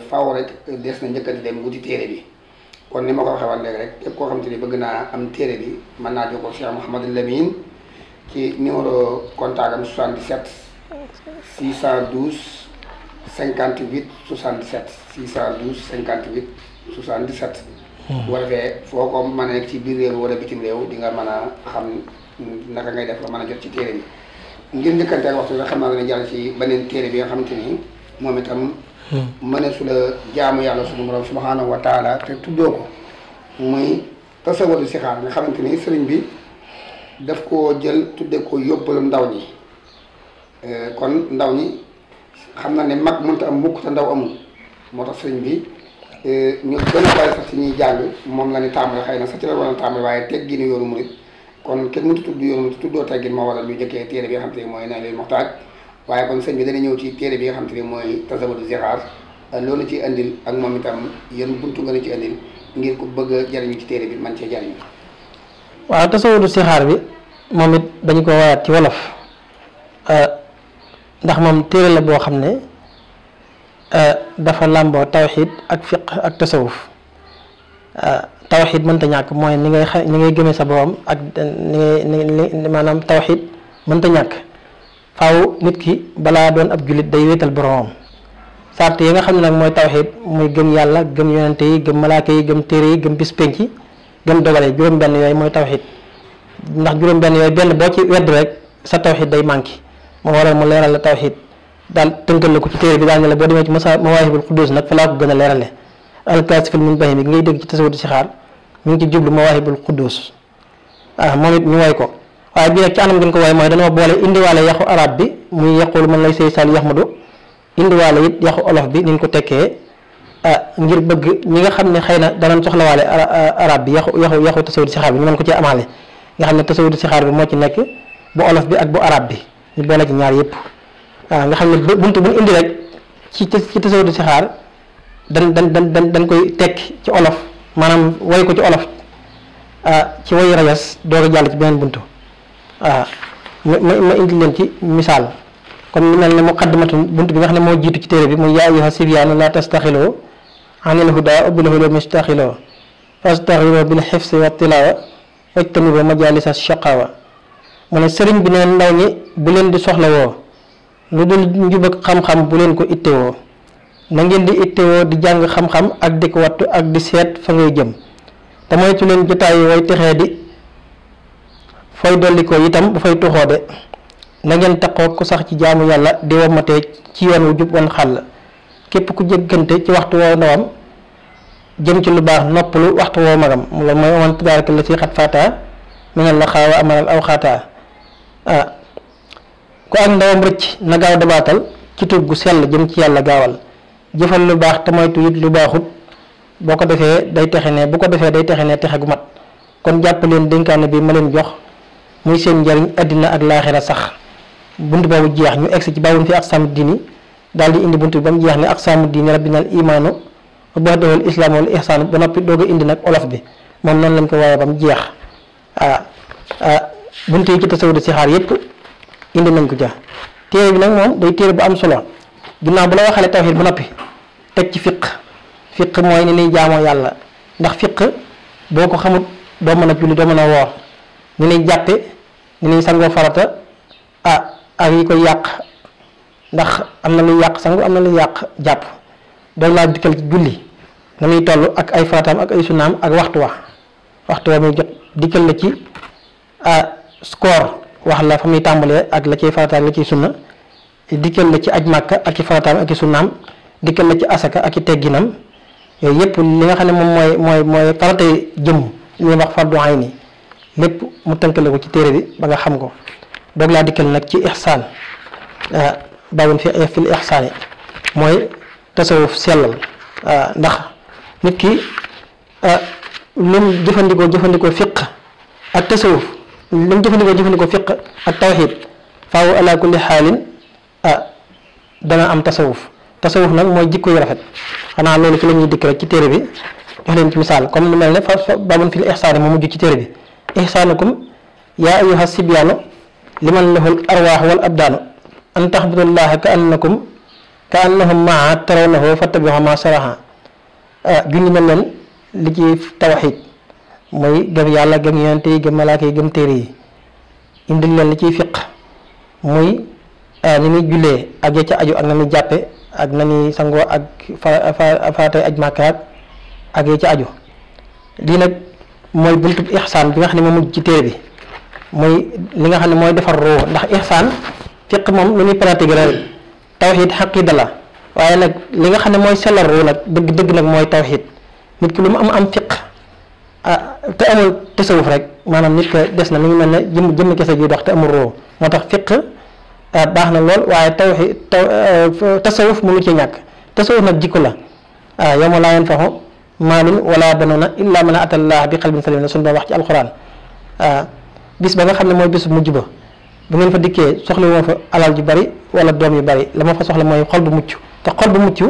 [SPEAKER 1] faw rek des na njëkkati dem wuti téere bi kon ni ma ko waxee woon léegi rek képp koo xam te ni bëgg naa am téere bi mën naa jokkoo Cheikh Mouhamadou Lamine ci numéro contact am 77 612 58 77 612 58 77. bu ko defee foo ko mën a nekk ci biir réew wala bitim réew di nga mën a xam naka ngay def ba mën a jot ci téere bi ngir njëkkante ak waxtu bi xam naa dana jàll ci beneen téere bi nga xamante ni moom itam mëne su la jaamu yàlla suñu borom subhanahu wa taala te tuddoo ko muy tasawadu sixaar nga xamante ni sëriñ bi daf koo jël tudde ko yóbbalu ndaw ñi kon ndaw ñi xam na ne mag mënta am mukk te ndaw amul moo tax sëriñ bi ñu gën a bari sax ci ñuy jàng moom la ñu tàmbali xëy na sax ci la war a tàmbali waaye tegginu yoonu murit kon kenn mënut a tudd yoonu murit tuddoo teggin moo waral ñu jëkkee téere bi nga xam te ne mooy Naylul Muxtaaj waaye kon sëñ bi dana ñëw ci téere bi nga xam te ne mooy Tazawudu Sixaar loolu ci andil ak moom itam yan buntu nga ci andil ngir ko bëgg a jariñu ci téere bi man cee jariñu.
[SPEAKER 2] waaw Tazawudu Sixaar bi moom it dañu ko waayaat ci wolof ndax moom téere la boo xam ne dafa làmboo tawxiid ak fiq ak tasawuf tawxiid mënta ñàkk mooy ni ngay gëmee sa borom ak ni maanaam tawxiid mënta ñàkk faaw nit ki balaa doon ab jullit day wéetal boromam sart yi nga xam ne nag mooy tawxiid muy gëm yàlla gëm yonente yi gëm malaaka yi gëm téere yi gëm bis penc yi gëm dogale juróom-benn yooyu mooy tawxiid ndax juróom-benn yooyu benn boo ci wedd rek sa tawxiid day manqué moo waral mu leeral la tawxiid daal tënkal la ko ci téere bi daal ne la boo demee ci Mawaahibul Quddus nag fa laa ko gën a leerale alkaasiful munbahi bi ngay dégg ci Tazawudu Sixaar mi ngi ci jublu Mawaahibul Quddus moom it ñu woy ko waaye bii nag ci anam gën ko woy mooy dañoo boole indiwaale yaxu arab bi muy yaqulu man lay say sal yaxmadu indiwaale it yaxu olof bi niñ ko tekkee ngir bëgg ñi nga xam ne xëy na danañ soxlawaale arab bi yaxu Tazawudu Sixaar bi ñu mën ko ci amaale nga xam ne Tazawudu Sixaar bi moo ci nekk bu olof bi ak bu arab bi ñu boole ci ñaar yëpp nga xam ne buntu bu ñu indi rek ci Tazawudu Sixaar dañ koy tekki ci olof maanaam woy ko ci olof ci woy rajas doog a jàll ci beneen buntu ma indi leen ci misaal comme ni mel ne muqaddimatu buntu bi nga xam ne moo jiitu ci téere bi muy yaa ayyuha sibyaanu la tastaxiloo anil huda bil huda mustaxiloo fastaxiloo bil xifsi wa tilaawa wajtanibu majalisa shaqawa mu ne sëriñ bi neen ndaw ñi bu leen di soxlawoo lu dul njub ak xam-xam bu leen ko ittewoo na ngeen di ittewoo di jàng xam-xam ak di ko wattu ak di seet fa ngay jëm te moytu leen jotaay way texee di fooy dolli ko itam bu fay tuxoo de na ngeen taqoo ku sax ci jaamu yàlla di womatee ci yoon wu jub wan xàll képp ku jëggante ci waxtu woo ndawam jëm ci lu baax noppalu waxtu woo magam loolu mooy aman tabaaraka la si xat fata minal la xaawa amanal aw xaata ku ak ndawam rëcc na gaaw dabaatal ci tuub gu sell jëm ci yàlla gaawal jëfal lu baax te moytu it lu baaxut boo ko defee day texe ne bu ko defee day texe ne texe gu mat kon jàpp leen dénkaane bi ma leen jox muy seen njariñ àddina ak laaxira sax bunt boobu jeex ñu egsi ci bawun fi aqsaamu diini daal di indi bunt bi ba mu jeex ne aqsaamu diini rabbinal imaanu wa ba'dahul islaam wal ihsaan ba noppi doog a indi nag olof bi moom noonu lañ ko waaye ba mu jeex bunt yi ci Tazawudu Sixaar yépp indi nañ ko ja téere bi nag moom day téere bu am solo ginnaaw bu la waxalee tawxiid bu noppi teg ci fiq mooy ni ñuy jaamoo yàlla ndax fiq boo ko xamut doo mën a julli doo mën a woor ni ñuy jàppe ni ñuy sangoo farata ak yi koy yàq ndax am na luy yàq sangu am na luy yàq jàpp doon laa dikkal ci julli na muy toll ak ay farataam ak ay sunnaam ak waxtu wa muy jot dikkal la ci koor wax la fa muy tàmbalee ak la ciy farataam la ciy sunna dikkal la ci aj màkka ak i farataam ak i sunnaam dikkal la ci asaka ak i tegginam yooyu yëpp li nga xam ne moom mooy faratay jëmm li ñuy wax fardu ayni lépp mu tënkale ko ci téere bi ba nga xam ko doog laa dikkal nag ci ihsaan bawun fil ihsaani mooy tasawuf sellal ndax nit ki lu mu jëfandikoo fiq ak tasawuf lu mu jëfandikoo fiq ak tawxiid faaw ala kulli xaalin dana am tasawuf nag mooy jikko yu rafet xanaa loolu ci la ñuy dikk rek ci téere bi jox leen ci misaal comme lu mel ne fa babun fil ihsaani moo mujj ci téere bi ihsaanukum yaa ayyuha sibyaanu liman lahul arwaax wal abdaanu an taxbudullaha ka annahum maa tarawnahu fattabi'u ma saraha junni na leen li ci tawxiid mooy gëm yàlla gëm yonente yi gëm malaaka yi gëm téere yi indil leen li ciy fiq muy ni muy jullee ak ya ca aju ak na muy jàppe ak na muy sangoo ak faratay aj màkkaat ak ya ca aju lii nag mooy buntub ihsaan bi nga xam ne moo mujj ci téere bi mooy li nga xam ne mooy defar roo ndax ihsaan fiq moom lu muy pratique la rek tawxiid xaqiida la waaye nag li nga xam ne mooy sellal roo nag dëgg nag mooy tawxiid nit ki lu mu am fiq te amul tasawuf rek maanaam nit ka des na mi ngi mel ne jëmm kese ji dox te amul roo moo tax fiq baax na lool waaye tasawuf mënu ci ñàkk tasawuf nag jikko la yawma laa yanfa'u maalun wala banuuna illa man ata llaha bi qalbin salim la suñu doon wax ci alquran bis ba nga xam ne mooy bisu mujj ba bu ngeen fa dikkee soxla woo fa alal ju bari wala doom yu bari la ma fa soxla mooy xol bu mucc te xol bu mucc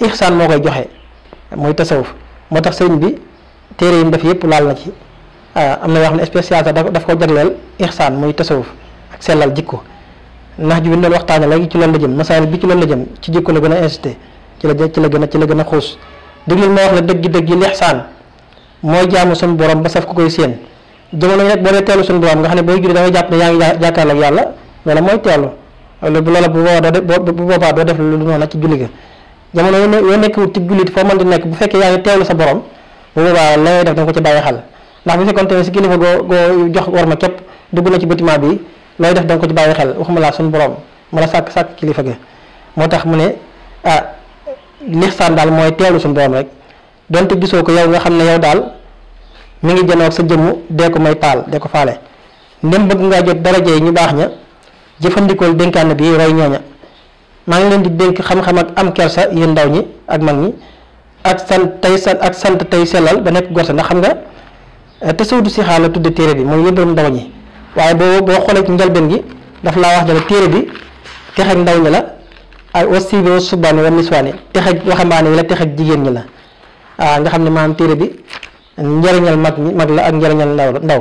[SPEAKER 2] ihsaan moo koy joxe mooy tasawuf moo tax sëriñ bi téere yi mu def yëpp laal na ci am na yoo xam ne spécial sax daf ko jagleel ihsaan muy tasawuf ak sellal jikko ndax ju bi doon waxtaane léegi ci loolu la jëm masaal bi ci loolu la jëm ci jikko la gën a incité ci la gën a xuus déglul ma wax la dëgg-dëgg yi ihsaan mooy jaamu suñu borom ba saf ku koy séen jamono yi rek boo dee teelu suñu borom nga xam ne booy julli da ngay jàpp ne yaa ngi jàkkaarloo ak yàlla loola mooy teelu bu boobaa doo def lu noonu ci julli ga jamono yoo nekk wut ci jullit foo mën di nekk bu fekkee yaa ngi teewlu sa borom bu boobaa la ngay def da nga ko ci bàyyi xel ndax bu fekkoon tamit si kilifa goo jox war ma képp dugg na ci bâtiment bi looy def da nga ko ci bàyyi xel waxuma laa suñu borom ma la sàkk kilifa ga moo tax mu ne lixsaan daal mooy teewlu suñu borom rek donte gisoo ko yow nga xam ne yow daal mi ngi jënoog sa jëmm dee ko may taal dee ko faale ndem bëgg ngaa jot daraje yi ñu baax ña jëfandikool dénkaane bi roy ñooña maa ngi leen di dénk xam-xam ak am kersa yéen ndaw ñi ak mag ñi ak sant tey sellal ba nekk gorte ndax xam nga tasawudu si xaar la tudde téere bi mooy yóbbalam ndaw ñi waaye boo xoolee ci njëlbeen gi daf laa wax dala téere bi texeg ndaw ñi la ak aussi bi subbaani wa niswaani texeg waxambaane yi la texeg jigéen ñi la nga xam ne maanaam téere bi njëriñal mag la ak njëriñal ndaw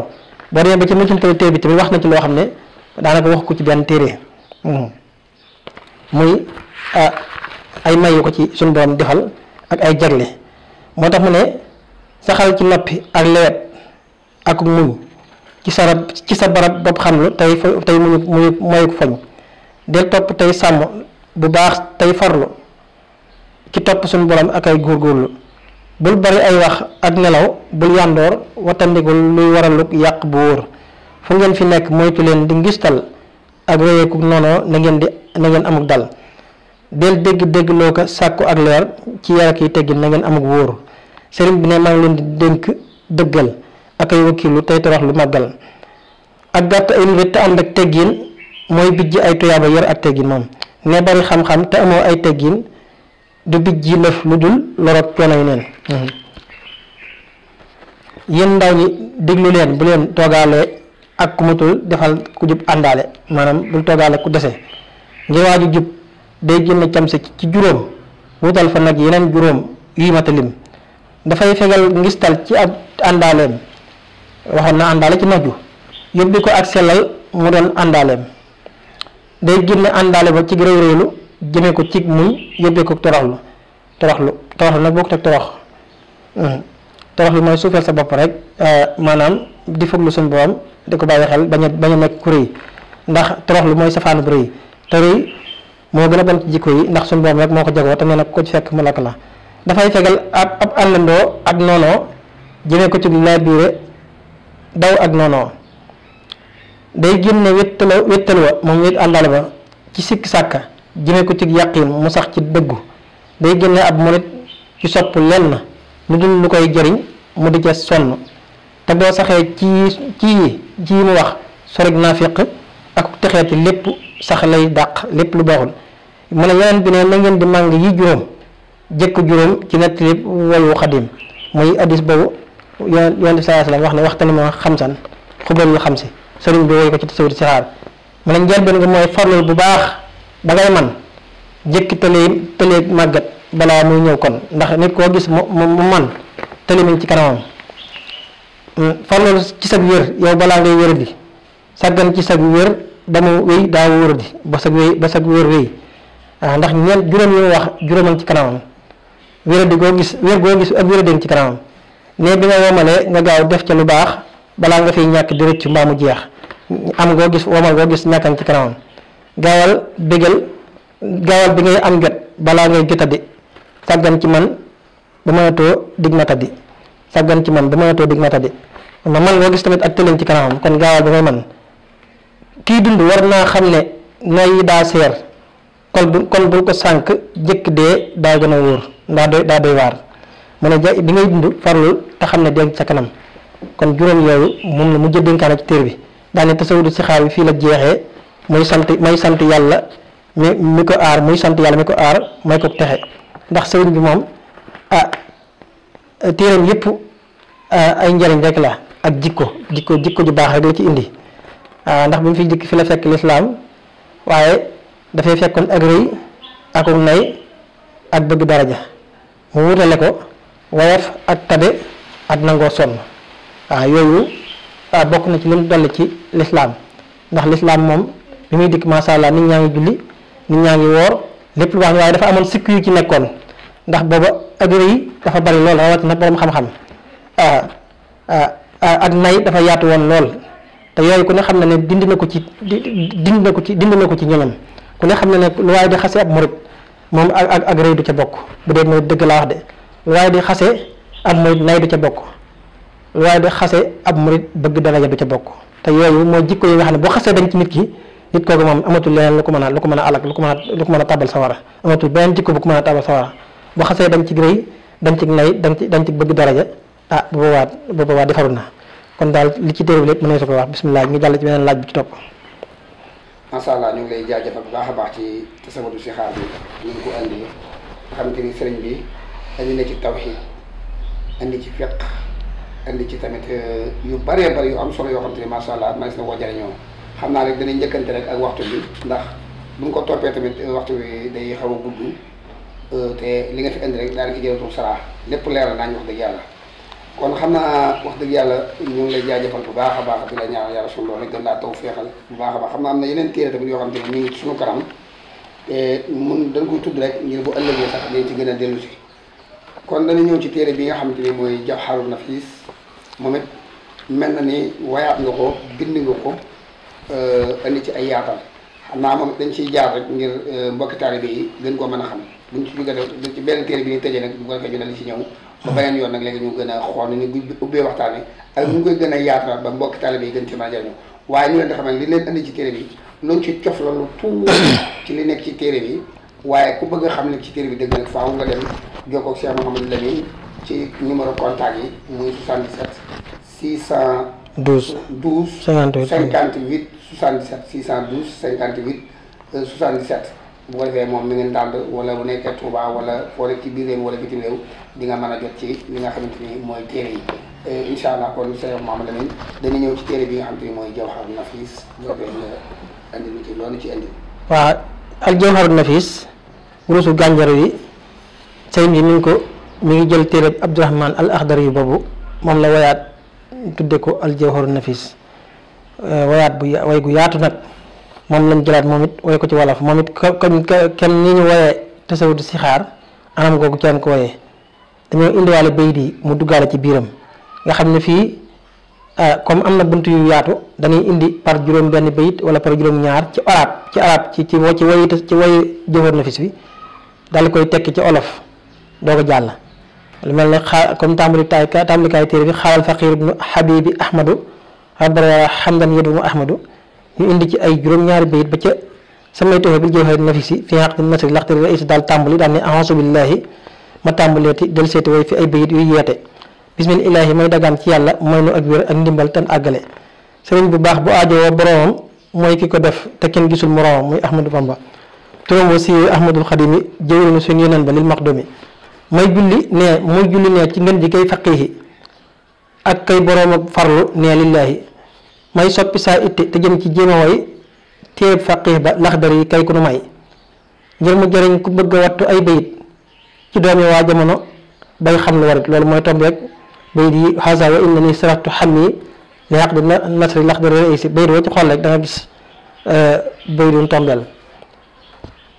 [SPEAKER 2] boo demee ba ci mujjantal téere bi tamit wax na ci loo xam ne daanaka wax ko ci benn téere muy ay may yu ko ci suñu borom defal ak ay jagle moo tax mu ne saxal ci noppi ak lewet ak muñ ci sa barab bopp xamlu tey muñu moyu ko foñ del topp tey sàmm bu baax tey farlu ci topp suñu borom ak ay góorgóorlu bul bari ay wax ak nelaw bul yàndoor watandikul luy waralu yàq bu wóor fu ngeen fi nekk moytu leen di ngistal ak réyeeku noonu na ngeen amuk dal del dégg loo ko sàkku ak leer ci yar ak yi teggin na ngeen amuk wóor sëriñ bi ne maa ngi leen di dénk dëggal ak ay wakiilu tey torox lu màggal ak gàtt ay nit te ànd ak teggin mooy bijj ay tuyaaba yar ak teggin moom ne bari xam-xam te amoo ay teggin du bijji lëf lu dul loroog coono yi neen yéen ndaw ñi déglu leen bu leen toogaale ak ku matul defal ku jub àndaale maanaam bul toogaale ku dese ngir waaju jub day génn camse ci juróom wutal fa nag yeneen juróom yuy matalim dafay fegal ngistal ci ab àndaaleem waxoon na àndaale ci naju yóbbi ko ak sellal mu doon àndaaleem day génn àndaale ba ci réew réelu jëmee ko ci muñ yóbbee ko toroxlu nag boo ko teg toroxlu mooy suufeel sa bopp rek maanaam di foglu suñu borom di ko bàyyi xel bañ a nekk ku rëy ndax toroxlu mooy safaanu bu rëy te rëy moo gën a bon ci jikko yi ndax suñu borom rek moo ko jagoo te nee nag ko ci fekk mu lakk la dafay fegal ab àndandoo ak noonoo jëmee ko ci laa biire daw ak noonoo day génne wéttal wa moom wét àndaale ba ci sikk sàkka jëmee ko ci yàqiin mu sax ci dëggu day génne ab murit ci sopp lenn lu dul lu koy jëriñ mu di ca sonn te boo saxee ci mu wax soreg naafiq ak texee ci lépp sax lay dàq lépp lu baaxul mu ne yeneen bi ne na ngeen di màng yi juróom jëkk juróom ci nett lépp wayu xadim muy addis boobu yoon bi sallallahu alayhi wasallam wax ne waxtani moo xamsan xubal yu xam si sëriñ bi woy ko ci tasawur si xaar mu ne njëlbeen nga mooy farlul bu baax da ngay man jëkk tëlee màggat balaa muy ñëw kon ndax nit koo gis mu man tëli mi ci kanamam farlul ci sag wér yow balaa ngay wér di sàggan ci sag wér ba mu wéy daa wóor di ba sag wér wéy ndax ñeent juróom yi mu wax juróoman ci kanamam wér goo gis ak wér ci kanamam ne bi nga womalee nga gaaw def ca lu baax balaa nga fiy ñàkk di rëccu mbaa mu jeex am goo gis womal goo gis ñàkkan ci kanamam gaawal bi ngay am jot balaa ngay jotadi sàggan ci man ba mënatoo dig matadi ma man goo gis tamit ak tëleen ci kanamam kon gaawal bi ngay man kii dund war naa xam ne noy yi daa seer kon bul ko sànk jëkk dee daa gën a wóor daa doy waar mu ne bi ngay dund farlul te xam ne dee ca kanam kon juróom yooyu moom la mujj dénkaane ci téere bi daane tasawudu si xaar bi fii la jeexee may sant yàlla mi ko aar may ko texe ndax sëriñ bi moom téeram yëpp ay njëriñ rek la ak jikko ju baax rek la ci indi ndax bi mu fi dikk fi la fekk lislaam waaye dafay fekkoon ak rëy ak nay ak bëgg daraja mu wutale ko woyof ak tabe ak nangoo sonn yooyu bokk na ci lim dolli ci lislaam ndax lislaam moom bi muy dikk masha Allah nit ñaa ngi julli nit ñaa ngi woor lépp lu baax waaye dafa amoon sikk yu ci nekkoon ndax booba ak rëy dafa bari lool rawatina borom xam-xam ak nay dafa yaatu woon lool te yooyu ku ne xam na ne dindi na ko ci ñoñam ku ne xam na ne lu waaye di xase ab murit moom ak rëy du ca bokk bu dee murit dëgg laa wax de lu waaye di xase ab murit nay du ca bokk lu waaye di xase ab murit bëgg daraja du ca bokk te yooyu mooy jikko yi nga xam ne boo xasee dañ ci nit ki nit kooku moom amatul leneen lu ko mën a alak lu ko mën a tabal sawara amatul beneen jikko bu ko mën a tabal sawara boo xasee dañ ci rëy dañ ci nay dañ ci bëgg daraja bu boobaa defaru na kon daal li ci téere bi lépp mën na su ko wax bismillah ñu jàll ci beneen laaj bi ci topp.
[SPEAKER 1] macha allah ñu ngi lay jaajëfal bu baax a baax ci tasawudu si xaar bi ñu ngi ko andi nga xamante ni sëriñ bi andi na ci tawxiid andi ci fiq andi ci tamit yu bëree bëri yu am solo yoo xamante ni macha allah mas na koo jëriñoo xam naa rek danañ njëkkante rek ak waxtu bi ndax bu ñu ko toppee tamit waxtu bi day xaw a gudd te li nga fi andi rek daanaka jëlatul saraa lépp leeral naa ñu wax dëgg yàlla. kon xam naa wax dëgg yàlla ñu ngi lay jaajëfal bu baax a baax di la ñaanal yàlla suñu loolu rek gën laa taw feexal bu baax a baax xam naa am na yeneen téere tamit yoo xam te ne ñu ngi suñu kanam te mun dañ koy tudd rek ngir bu ëllëgee sax dañ ci gën a dellu si kon dana ñëw ci téere bi nga xamante ni mooy Jawharun Nafis moom it mel na ni wayaat nga ko bind nga ko andi ci ay yaatal xam naa moom dañ ciy jaar rek ngir mbokki taalibe yi gën koo mën a xam buñ ci jógee ci benn téere bi ñu tëjee nag bu ko defee ñu dal ci ñëw ba beneen yoon nag léegi ñu gën a xool ni ñu ubbee waxtaane ak ñu koy gën a yaatal ba mbokki taalibe yi gën ci mën a jariñu waaye ñu leen di xam ne li leen andi ci téere bi luñ ci cof la lu tuuti ci li nekk ci téere bi waaye ku bëgg a xam ne ci téere bi dëgg nag faaw nga dem jokkoo ak Cheikh Mouhamadou Lamine ci numéro contact yi muy 77 612 58 77 612 58 77 bu ko defee moom mi ngeen dànd wala bu nekkee Touba wala foo nekk ci biir réew wala bitim réew di nga mën a jot ci li nga xamante ni mooy téere yi incha allah kon Cheikh Mouhamadou Lamine dañu ñëw ci téere bi nga xamante ni mooy Jawharun Nafis bu defee nga andi lu ci loolu ci andi.
[SPEAKER 2] waaw al Jawharun Nafis wurusu gànjar yi sëñ bi mi ngi jël téere Abdourahman al Akhdari yi boobu moom la wayaat tudde ko al Jawharun Nafis wayaat bu way gu yaatu nag moom lañ jëlaat moom it woye ko ci wolof moom it kenn ni ñu woyee tasawudu si xaar anam googu kenn ko woyee dañoo indiwaale bayit yi mu duggaale ci biiram nga xam ne fii comme am na bunt yu yaatu dañuy indi par juróom benn bayit wala par juróom ñaar ci arab ci woy Jawharun Nafis bi daal koy tekki ci olof doo ko jàll lu mel ne comme tàmbalikaay téere bi xaalal faqir ibnu habibi ahmadu rabara hamdan yadum ahmadu ñu indi ci ay juróom-ñaari bayit ba ca samay tooxe bil Jawharun Nafis fi haqq nasri laxtari rais daal tàmbali daal ne a'uuzu billahi ma tàmbaleeti del seeti way fi ay bayit yuy yeete bismillahi may dagaan ci yàlla mooy nu ak wér ak ndimbal tan àggale sëriñ bu baax bu aajowoo boromam mooy ki ko def te kenn gisul moroomam muy Ahmadou Bamba turam wa siiwee Ahmadul Xadimi jëwriñu suñu yeneen ba lil maqdumi mooy julli ne ci ngën ji kay faqihi ak kay boroom ak farlu ne lillahi may soppi saa itte te jëm ci jéema way téeb faqih ba Laxdari yi kay ku nu may ngir mu jëriñ ku bëgg a wattu ay bayit ci doomi waa jamono bay xam lu warit loolu mooy tomb rek bayit yi haza wa inna ni saraftu xammi li haqdi nasri Laxdari raisi bayit woo ci xool rek da nga gis bayit yu tombeel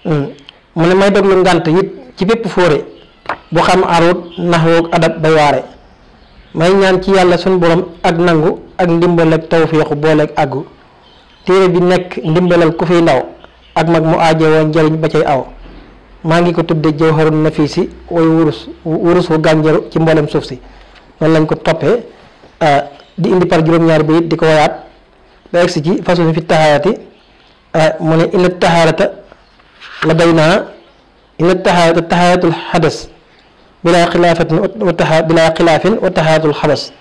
[SPEAKER 2] mu ne may déglu ngànt it ci bépp fóore bu xam arut naxwoog adab bay waare may ñaan ci yàlla suñ borom ak nangu ak ndimbal ak tawfiixu booleeg àggu téere bi nekk ndimbalal ku fiy ndaw ak mag mu aajowoo njariñ ba cay aw maa ngi ko tudde Jawharun Nafis way wurus wu gànjaru ci mboolem suuf si noonu lañ ko toppee di indi par juróom-ñaari bayit di ko wayaat ba egsi ci façon fi tahaarati mu ne inna tahaarata la day naa inna tahaarata tahaaratul xadas bilaa xilaafin wa tahaaratul xabas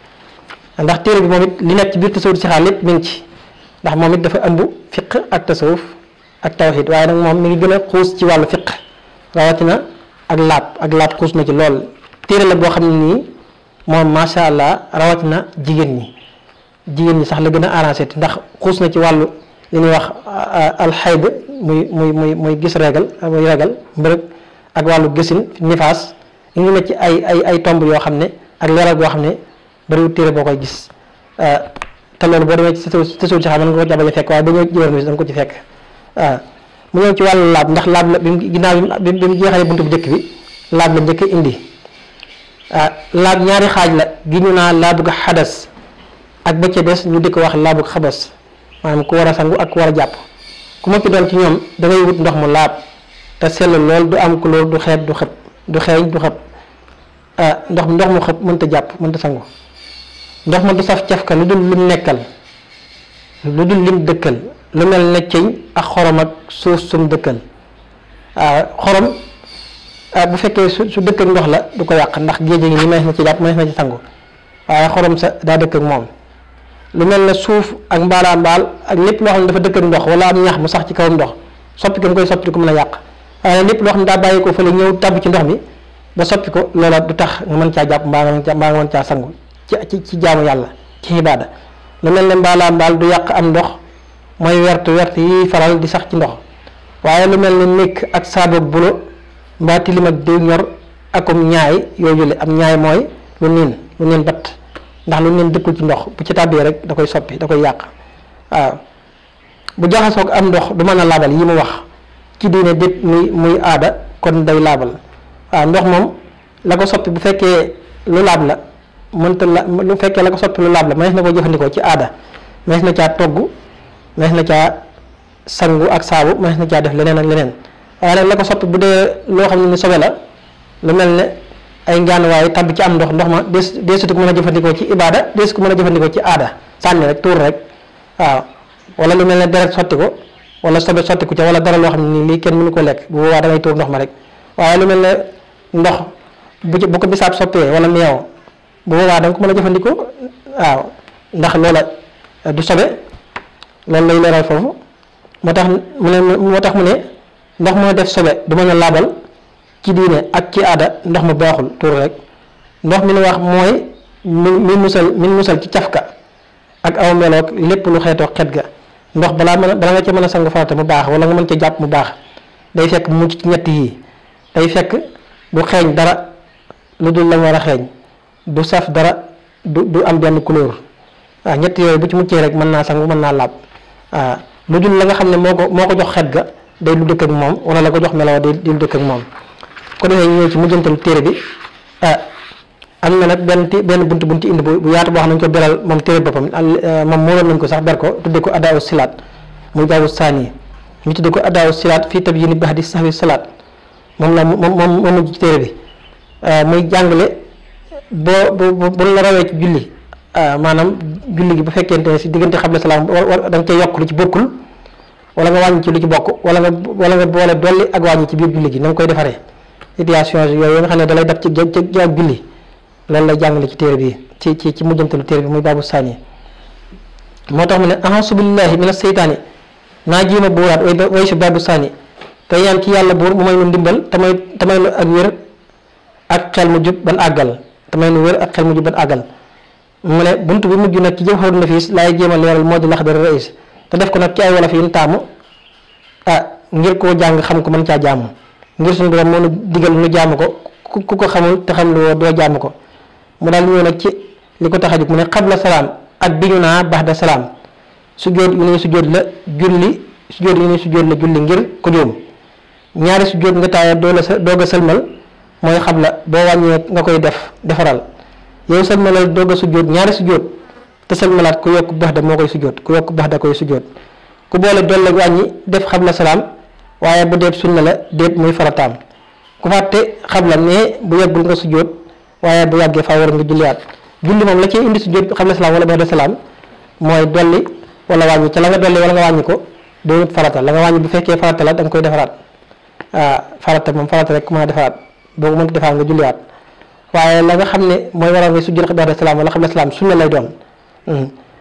[SPEAKER 2] ndax téere bi moom it li nekk ci biir tasawuf si xaar lépp mi ngi ci ndax moom it dafa ëmb fiq ak tasawuf ak tawxid waaye nag moom mi ngi gën a xuus ci wàllu fiq rawatina ak laab xuus na ci lool. téere la boo xam ne nii moom macha allah rawatina jigéen ñi sax la gën a arrangé ndax xuus na ci wàllu li ñuy wax alxayd muy gis régal muy régal mbërëg ak wàllu gisin nifaas ñu ngi ne ci ay tomb yoo xam ne ak leeral goo xam ne bariwul téere boo koy gis te loolu boo demee ci tësul ci xam mën nga ko jabaja fekk waaye ba ñëw jëwér da nga ko ci fekk mu ñëw ci wàllu laab ndax laab la ginnaaw bi mu jeexalee buntu bu njëkk bi laab la njëkk indi laab ñaari xaaj la gi ñu naa laabug xadas ak ba ca des ñu di ko wax laabug xabas maanaam ku war a sangu ak ku war a jàpp ku ma ci doon ci ñoom da ngay wut ndox mu laab te sell lool du am couleur du xeet du xëpp du xeeñ du xëpp ndox mu xëpp mënta jàpp mënta sangu ndox ma du saf cafka lu dul lim nekkal lu dul lim dëkkal lu mel ne ceñ ak xorom ak suuf sum dëkkal xorom bu fekkee su dëkk ak ndox la du ko yàq ndax géej gi ni mënees na ci jàpp mënees na ci sangu waaye xorom sa daa dëkk ak moom lu mel ne suuf ak mbaalaa mbaal ak lépp loo xam ne dafa dëkk ak ndox wala am ñax mu sax ci kawam ndox soppi ko mu koy soppi ko mën a yàq waaye lépp loo xam ne daa bàyyi ko fële ñëw tabb ci ndox mi ba soppi ko loola du tax nga mën caa jàpp mbaa nga mën caa sangu ci jaamu yàlla ci ibaada lu mel ne mbaalaa mbaal du yàq am ndox mooy wert yi faral di sax ci ndox waaye lu mel ne nekk ak saaboog bulo mbaa tilim ak diw ñor akum ñaay yooyu le am ñaay mooy lu niin batt ndax lu niin dëkkul ci ndox bu ci tàbbee rek da koy soppi da koy yàq waaw bu jaxasoog am ndox du mën a laabal yi mu wax ci diine dépp muy aada kon day laabal waaw ndox moom la ko soppi bu fekkee lu laab la mënta la lu fekkee la ko soppi lu laab la mënees na ko jëfandikoo ci aada mënees na caa togg mënees na caa sangu ak saabu mënees na caa def leneen ak leneen waaye nag la ko soppi bu dee loo xam ne ni sobe la lu mel ne ay ngaan waaye tabbi ci am ndox ma deesutu ko mën a jëfandikoo ci ibaada deesu ko mën a jëfandikoo ci aada sànni rek tuur rek waaw wala lu mel ne deret sotti ko wala sobe sotti ko ca wala dara loo xam ne nii lii kenn mënu ko lekk bu boobaa dangay tuur ndox ma rek waaye lu mel ne ndox bu ko bisaab soppee wala meew bu boobaa da nga ko mën a jëfandikoo waaw ndax loola du sobe loolu lay leeral foofu moo tax mu ne ndox moo def sobe du mën a laabal ci diine ak ci aada ndox ma baaxul tuur rek ndox mi nu wax mooy min musal ci cafka ak aw meloog lépp lu xeetoo xet ga ndox bala nga ca mën a sangu farata mu baax wala nga mën ca jàpp mu baax day fekk mu ci ñett yii day fekk du xeeñ dara lu dul la war a xeeñ du saf dara du am benn couleur waaw ñett yooyu bu ci muccee rek mën naa sangu mën naa laab waaw lu dul la nga xam ne moo ko jox xet ga day lu dëkk ak moom wala la ko jox meloo day lu dëkk ak moom ko defee ñëw ci mujjantal téere bi am na nag benn bunti indi bu yaatu boo xam nañ ko beral moom téere boppam moom mooloon nañ ko sax ber ko tudde ko adaaw silaat muy jaawu saani ñu tudde ko adaaw silaat fii tab yini baax di saxwi salaat moom mujj ci téere bi muy jàngale bu la rawee ci julli maanaam julli gi bu fekkente ne si diggante xabla salaam da nga cay yokk lu ci bokkul wala nga wàññi ci lu ci bokk wala nga boole dolli ak wàññi ci biir julli gi na nga koy defaree situation yooyu nga xam ne da lay dab ci ak julli loolu lay jàngale ci téere bi ci mujjantalu téere bi muy baabu saani moo tax mu ne a'uuzu billahi mina seytaani naa jéema buuraat way si baabu saani te ñaan ci yàlla buur mu may nu ndimbal tamay nu ak wér ak xel mu jub ban àggal tamay nu wér ak xel mu jub ban àggal mu ne buntu bi mujj nag ci Jawharun Nafiis laay jéem a leeral moo di Laxdari Raïs te def ko nag ci ay wolof yi ñu taamu ngir koo jàng xam ko mën caa jaamu ngir suñu borom moo nu digal nu jaamu ko ku ko xamul te xam lu woo doo jaamu ko mu daal ñëw nag ci li ko tax a jóg mu ne xabla salaam ak bi ñu naa baxda salaam sujjóot yu ne sujjóot la julli sujjóot yu ne sujjóot la julli ngir ko juum ñaari sujjóot nga taaya doog a sëlmal mooy xabla boo wàññee nga koy defaral yow sëlmalal doog a sujjóot ñaari sujjóot te sëlmalaat ku yokk baxda moo koy sujjóot ku yokk baxda koy sujjóot ku boole dolle wàññi def xabla salaam waaye bu deet sunna la déet muy farataam ku fàtte xabla ne bu yeggul nga sujjóot waaye bu yàggee faa war nga julliwaat julli moom la ciy indi sujjóot xabla salaam wala baxda salaam mooy dolli wala wàññi ca la nga dolli wala nga wàññi ko doonut farata la nga wàññi bu fekkee farata la da nga koy defaraat farata moom farata rek ku mën a defaraat boo ko mënti defaraat nga julliwaat waaye la nga xam ne mooy waral nga sujjóot baxda salaam wala xabla salaam sunna lay doon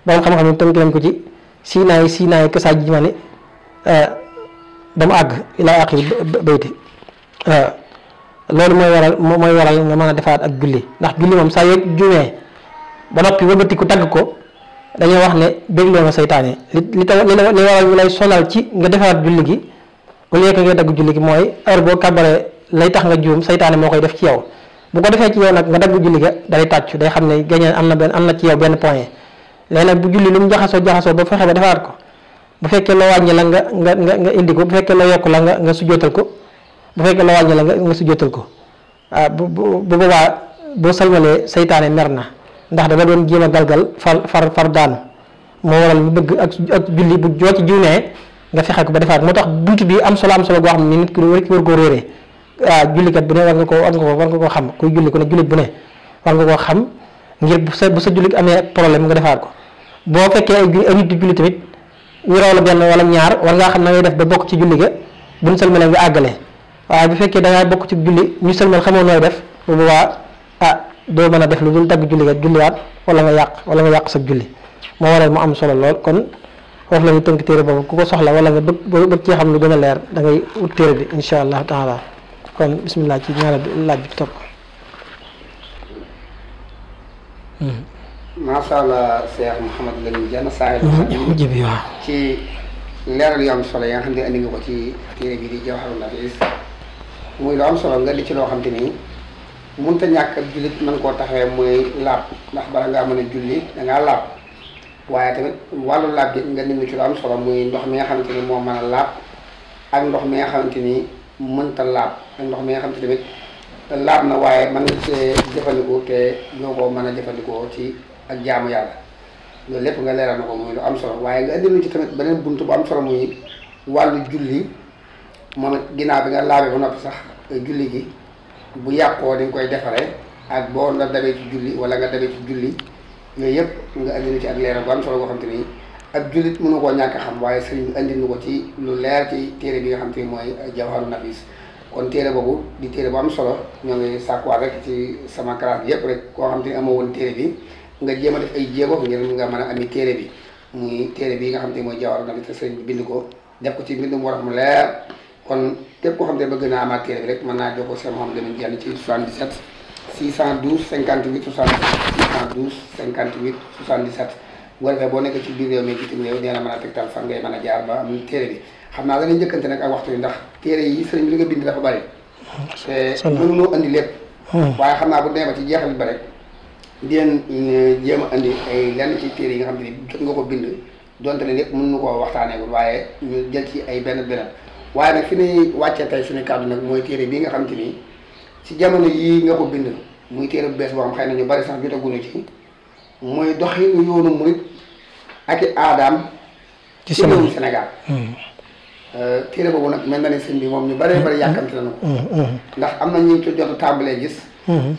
[SPEAKER 2] borom xam-xam yi tënk nañ ko ci siinaay kasaa ji ma ne ba mu àgg ilaa aqi bayti loolu mooy waral nga mën a defaat ak julli ndax julli moom saa yoo juumee ba noppi wëlbatiku tagg ko dañoo wax ne bégloo nga saytaane li waral ñu lay sonal ci nga defaat julli gi au lieu que nga dagg julli gi mooy heure boo kàbbaree lay tax nga juum saytaane moo koy def ci yow bu ko defee ci yow nag nga dagg julli ga day tàccu day xam ne gañe am na ci yow benn point léegi nag bu julli lu mu jaxasoo ba fexe ba defaat ko bu fekkee loo wàññi la nga indi ko bu fekkee loo yokk la nga sujjootal ko bu fekkee loo wàññi la nga sujjootal ko bu boobaa boo salmalee saytaane mer na ndax da nga doon jéem a galgal far daanu moo waral ñu bëgg ak julli bu joo ci juumee nga fexe ko ba defaat moo tax buntu bi am solo goo xam ne nit ki war koo réeree jullikat bu ne war nga koo xam kuy julli ku ne jullit bu ne war nga koo xam ngir bu sa jullit amee problème nga defaat ko boo fekkee ay nit di julli tamit ñu raw la benn wala ñaar war ngaa xam na ngay def ba bokk ci julli ga buñ sëlmalee nga àggale waaye bu fekkee da ngaa bokk ci julli ñu sëlmal xamoo nooy def bu boobaa doo mën a def lu dul dagg julli ga julliwaat wala nga yàq sa julli moo waral mu am solo lool kon foofu la ñu tënk téere boobu ku ko soxla wala nga bëgg cee xam lu gën a leer da ngay ut téere bi insha allah taala kon bismillah ci ñaareel bi laaj bi ci topp.
[SPEAKER 1] macha allah Cheikh Mouhamed Lamine Diène Sahel
[SPEAKER 2] mujj bi waaw
[SPEAKER 1] ci leeral yu am solo yi nga xam ne andi nga ko ci téere bi di Jawharun Nafis muy lu am solo nga di ci loo xam te ni mënta ñàkk ak jullit mën koo taxawee muy laab ndax bala ngaa mën a julli dangaa laab waaye tamit wàllu laab gi nga indi ci lu am solo muy ndox mi nga xamante ni moo mën a laab ak ndox mi nga xamante ni mënta laab ak ndox mi nga xamante tamit laab na waaye mën nga cee jëfandikoo te doo ko mën a jëfandikoo ci ak jaamu yàlla loolu lépp nga leeral na ko muy lu am solo waaye nga indi lu ci tamit beneen buntu bu am solo muy wàllu julli moom it ginnaaw bi nga laabee ba noppi sax julli gi bu yàqoo di nga koy defaree ak boo nga dabee ci julli wala nga dabee ci julli yooyu yëpp nga indi lu ci ak leeral bu am solo boo xam te ni ak jullit mënu koo ñàkk xam waaye sëriñ bi indi nu ko ci lu leer ci téere bi nga xam te ni mooy Jawharun Nafis kon téere boobu di téere bu am solo ñoo ngi sàkkuwaat rek ci sama classe bi yëpp rek koo xam te ni amoo woon téere bi nga jéem a def ay jéego ngir nga mën a ami téere bi muy téere bi nga xam te ni mooy Jawharun Nafis te sëriñ bi bind ko def ko ci mbind mu war mu leer kon képp koo xam te bëgg naa amaat téere bi rek mën naa jokkoo Cheikh Mouhamed Lamine Diène ci 77 612 58 77 612 58 77 bu ko defee boo nekk ci biir réew mi bitim réew dina mën a tegtal fan ngay mën a jaar ba am téere bi xam naa dañuy njëkkante nag ak waxtu yi ndax téere yi sëriñ bi li nga bind dafa bari te mënunoo andi lépp waaye xam naa bu demee ba ci jeexal bi ba rek di leen jéem a andi ay lenn ci téere yi nga xam te ni jot nga ko bind donte ne lépp mën nu koo waxtaaneegul waaye ñu jël ci ay benn waaye nag fi ñuy wàccee tey suñu kàddu nag mooy téere bii nga xam te ni ci jamono yii nga ko bind muy téere bu bees boo xam xëy na ñu bari sax jotaguñu ci mooy doxinu yoonu murit ak i aadaam ci réewum Sénégal téere boobu nag mel na ne sëñ bi moom ñu bëree bëri yàkkamti nañu ko ndax am na ñu ci jot a tàmbalee gis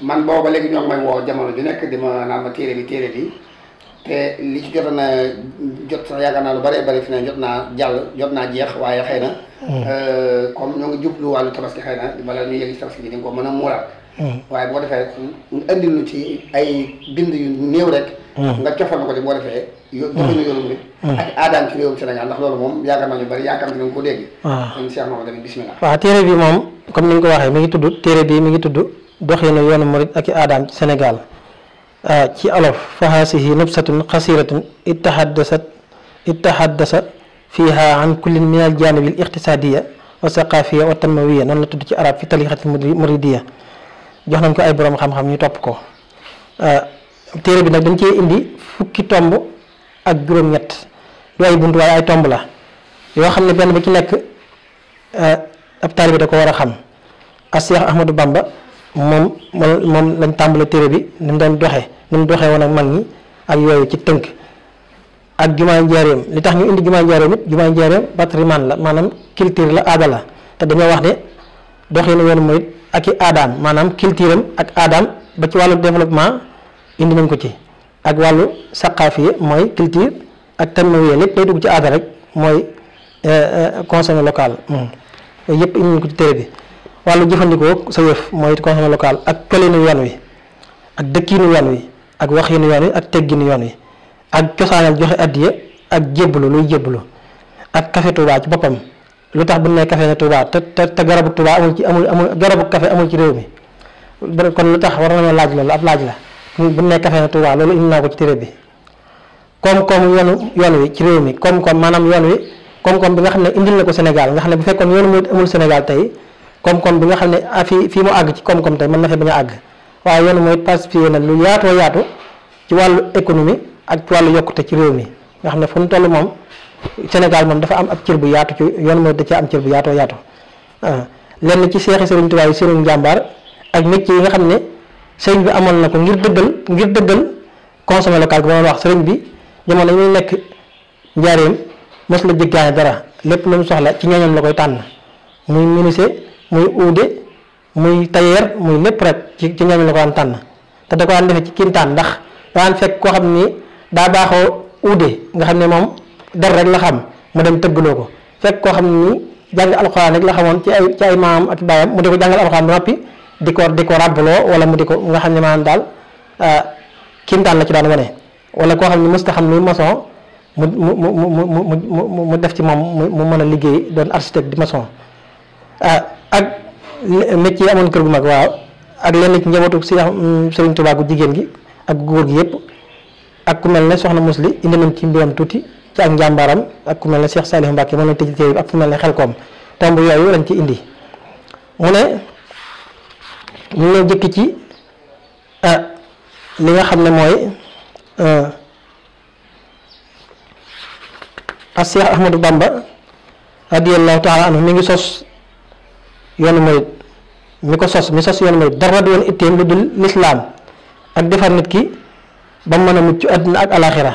[SPEAKER 1] man booba léegi ñoo ngi may woo jamono ju nekk di ma naan ma téere bi te li ci jot na jot sax yaakaar naa lu bëree bëri fi ne jot naa jeex waaye xëy na comme ñoo ngi jublu wàllu tabaski xëy na bala ñu yëg ci tabaski bi di nga ko mën a muuraat waaye boo defee nga indil lu ci ay bind yu néew rek nga cofal na ko ci boo defee doxinu yoonu murit ak aadaan ci réewum Sénégal ndax loolu moom yaakaar naa ñu bëri yaakaar nañu ko dégg kon Cheikh Mouhamed Lamine bismillah
[SPEAKER 2] waaw téere bi moom comme ni nga ko waxee mi ngi tudd téere bi mi ngi tudd doxinu yoonu murit ak i aadaan ci Sénégal ci olof fa haasihi nubsatun xasiratun ittahaddasa fiha an kullin min al janibi al iqtisadiya wa saqafiya wa tanmawiya noonu la tudd ci arab fi tarixati muridiya jox nañ ko ay borom xam-xam ñu topp ko téere bi nag dañ cee indi fukki tomb ak juróom-ñett du ay bunt waaye ay tomb la yoo xam ne benn ba ci nekk ab taalibe da ko war a xam as Cheikh Ahmadou Bamba moom lañ tàmbale téere bi ni mu doon doxee ni mu doxee woon ak mag ñi ak yooyu ci tënk ak jumaa njaareem li tax ñu indi jumaa njaareem it jumaa njaareem patrimoine la maanaam culture la aada la te dañoo wax ne doxinu yoonu murit ak i aadaam maanaam culture am ak aadaam ba ci wàllu développement indi nañ ko ci ak wàllu saqaafiya mooy culture ak tanmawiya lépp day dugg ci aada rek mooy consommé local yooyu yëpp indi nañ ko ci téere bi wàllu jëfandikoo sa yëf mooy consommé local ak colinu yoon wi ak dëkkiinu yoon wi ak waxinu yoon wi ak tegginu yoon wi ak cosaanal joxe addiya ak jébbalu luy jébbalu ak café Touba ci boppam lu tax bu ne café na Touba te garabu Touba amul garabu café amul ci réew mi kon lu tax war nañoo laaj loolu ab laaj la bu ne café na Touba loolu indi naa ko ci téere bi koom-koom yoon wi ci réew mi koom-koom maanaam yoon wi koom-koom bi nga xam ne indil na ko Sénégal nga xam ne bu fekkoon yoonu mu amul Sénégal tey koom-koom bi nga xam ne fii mu àgg ci koom-koom tey mën na fee bañ a àgg waaye yoonu mooy pacifié na lu yaatoo yaatu ci wàllu économie ak ci wàllu yokkute ci réew mi nga xam ne fu mu toll moom Sénégal moom dafa am ab cër bu yaatu ci yoonu mooy da ci am cër bu yaatoo yaatu lenn ci seexi Sëriñ Tuubaa yi seenu njàmbaar ak métier yi nga xam ne sëriñ bi amoon na ko ngir dëggal consommé local bi ba wax sëriñ bi jamono yi muy nekk njaareem mos la jéggaane dara lépp lu mu soxla ci ñooñam la koy tànn muy menuisier muy uude muy tailleur muy lépp rek ci ñooñam la ko daan tànn te da ko daan defee ci kiimtaan ndax daan fekk koo xam ni daa baaxoo uude nga xam ne moom der rek la xam mu dem tëggaloo ko fekk koo xam ni jàng alxuraan rek la xamoon ci ay maamam ak baayam mu di ko jàngal alxuraan ba noppi di ko ràbbaloo wala mu di ko nga xam ne maanaam daal kiimtaan la ci daan wane wala koo xam ne mësta xam ni maçon mu def ci moom mu mën a liggéey doon architecte di maçon ak métier amoon kër gu mag waaw ak lenn ci njabootu Sëriñ Tuubaa gu jigéen gi ak góor gi yëpp ak ku mel ne soxna Musli indi nañ ci mbiram tuuti ci ak njàmbaaram ak ku mel ne Cheikh Saliou Mbacke moom lañ tëj téere bi ak ku mel ne Xelkom tomb yooyu lañ ci indi mu ne ñu ngi jëkk ci li nga xam ne mooy ak Cheikh Ahmadou Bamba radiyallahu taala anhu mi ngi sos yoonu murid mi sos yoonu murid dara du woon itteem lu dul lislaam ak defar nit ki ba mu mën a mucc àdduna ak alaxira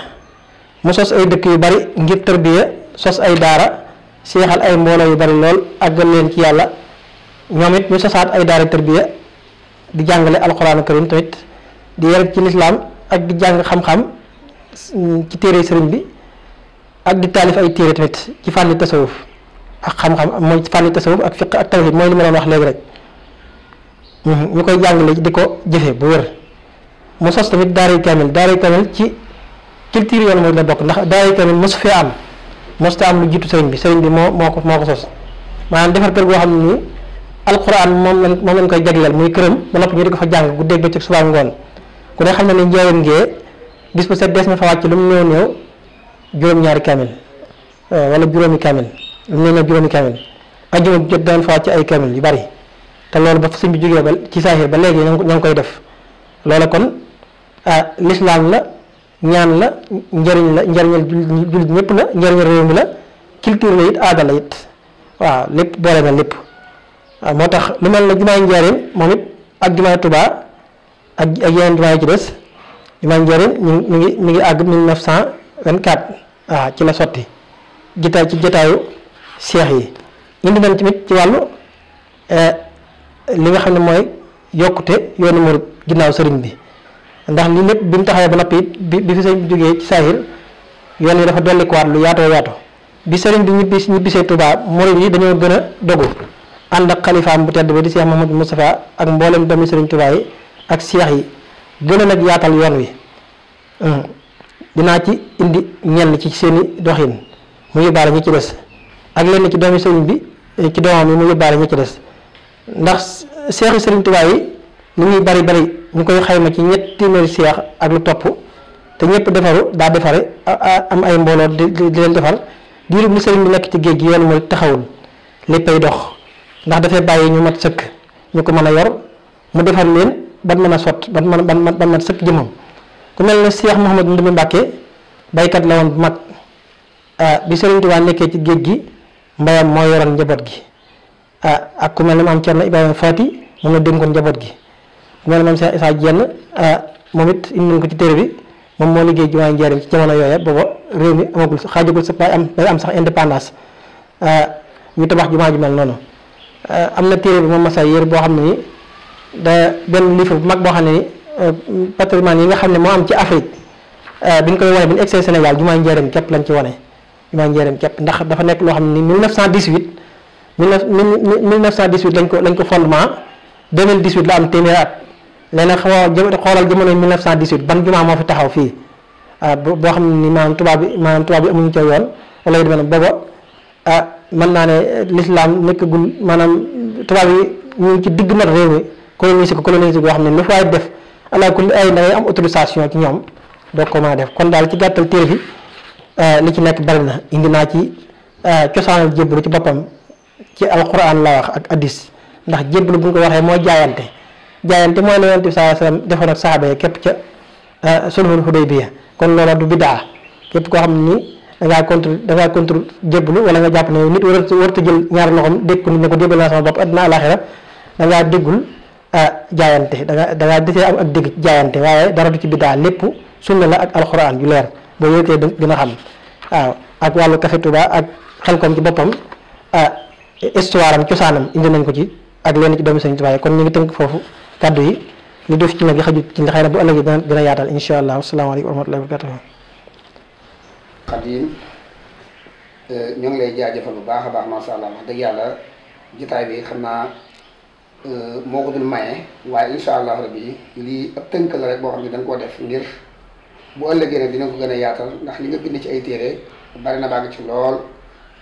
[SPEAKER 2] mu sos ay dëkk yu bari ngir tërbiya sos ay daara seexal ay mbooloo yu bari lool àggal leen ci yàlla ñoom it ñu sosaat ay daara tërbiya di jàngale alxuraanu karim tamit di yar ci lislaam ak di jàng xam-xam ci téere sëriñ bi ak di taalif ay téere tamit ci fànni tasawuf ak xam-xam mooy fànni tasawuf ak fiq ak tawhid mooy li ma doon wax léegi rek ñu koy jàngale di ko jëfe bu wér mu sos tamit daaray kamil ci culture yoon mooy la bokk ndax daaray kamil mosu fee am mosuta am lu jiitu sëriñ bi moo ko sos maanaam defar kër goo xam ne nii alquran moom lañ koy jagleel muy këram ba noppi ñu di ko fa jàng bu dégg bëccëg suba ngoon ku ne xam ne ni njëriñ ngee bis bu set des na fa wàcc lu mu néew juróom-ñaari kamil wala juróomi kamil lu mu néew juróomi kamil ajjuma jot daan fa wàcc ay kamil yu bari te loolu ba sëñ bi jógee ba ci saahir ba léegi ña ngi koy def loola kon lislaam la ñaan la njëriñal jullit ñëpp la njëriñal réew mi la culture la it aada la it waaw lépp boole na lépp waaw moo tax lu mel ne jumaay Njaaréem moom it ak jumaay Tuubaa ak yeneen jumaa yi ci des jumaay Njaaréem mi ngi àgg 1924 waaw ci la sotti ci jotaayu seex yi indi nañ tamit ci wàllu li nga xam ne mooy yokkute yoonu murid ginnaaw sëriñ bi ndax lii lépp bi mu taxawee ba noppi bi fi sëriñ bi jógee ci saahir yoon yi dafa dolli ko waat lu yaatoo yaatu bi sëriñ bi ñibbisee Tuubaa murid yi dañoo gën a dogu ànd ak xalifaam bu tedd ba di Cheikh Mouhamadou Moustapha ak mboolem doomi sëriñ Tuubaa yi ak seex yi gën a nag yaatal yoon wi dinaa ci indi ñenn ci seeni doxin mu yóbbaale ñi ci des ak lenn ci doomi sëriñ bi ci doomam yi mu yóbbaale ñi ci des ndax seexi sëriñ Tuubaa yi li ñuy bari ñu koy xayma ci ñetti téeméeri seex ak lu topp te ñëpp defaru daa defare am ay mbooloo di leen defar diirub li sëriñ bi nekk ci géej gi yoon mooy taxawul léppay dox ndax dafay bàyyi ñu mat sëkk ñu ko mën a yor mu defar leen ban mën a sott ban mat sëkk jëmam ku mel ne Cheikh Mouhamadou Ndoumbé Mbacké baykat la woon bu mag bi sëriñ Tuubaa nekkee ci géej gi mbayam moo yoroon njaboot gi ak ku mel ne maam Cerno Ibrahima Faati moom la dénkoon njaboot gi ku mel ne maam Cheikh Issa Diène moom it indi nañ ko ci téere bi moom moo liggéey jumaay Njaaréem ci jamono yooya booba réew mi amagul xaajagul sa bay am sax indépendance ñu tabax jumaa ju mel noonu am na téere bi moom masa yéer boo xam ne ni da benn livre bu mag boo xam ne ni patrimoine yi nga xam ne moo am ci Afrique bi ñu koy wane bi ñu egsee Sénégal jumaay Njaaréem képp lañ ci wane jumaay Njaaréem képp ndax dafa nekk loo xam ne ni 1918 lañ ko fondement 2018 la am téeméeri at léegi xoolal jamono 1918 ban jumaa moo fi taxaw fii boo xam ne ni maanaam tubaab bi amuñu ca yoon wala yu demee booba mën naa ne l'islam nekkagul maanaam tubaab yi ñu ngi ci digg nag réew mi colonisé ko boo xam ne lu fay def ala kulli ay da ngay am autorisation ci ñoom doo ko mën a def kon daal ci gàttal téere bi li ci nekk bari na indi naa ci cosaanal jébbalu ci boppam ci alquran la wax ak hadis ndax jébbalu bu ñu ko waxee mooy jaayante mooy la yonent bi sallallahu alayhi wasallam defoon ak saxaaba yi képp ca sulhul Hudaybiya kon loola du bidaa képp koo xam ne ni da ngaa contre jébbalu wala nga jàpp ne nit warta jël ñaari loxoom dégg ko nit ne ko jébbal naa sama bopp àddina àlaxira da ngaa déggul jaayante da ngaa desee am ak dégg jaayante waaye dara du ci bidaa lépp sunna la ak alquran yu leer boo yëkkee dina xam waaw ak wàllu Café Touba ak Xelcom ci boppam histoire am cosaanam indi nañ ko ci ak lenn ci doomi Sëriñ Tuubaa kon ñu ngi tënk foofu kaddu yi li def ci nag yi xajut ci xëy na bu ëllëgee dina yaatal insha allah asalaamaaleykum wa rahmatullahi wa barakatuh.
[SPEAKER 1] Xadim ñoo ngi lay jaajëfal bu baax a baax macha allah wax dëgg yàlla jotaay bi xam naa moo ko dul maye waaye incha allah rabbi lii ab tënk la rek boo xam ne dañ koo def ngir bu ëllëgee nag dina ko gën a yaatal ndax li nga bind ci ay téere bari na bàgg ci lool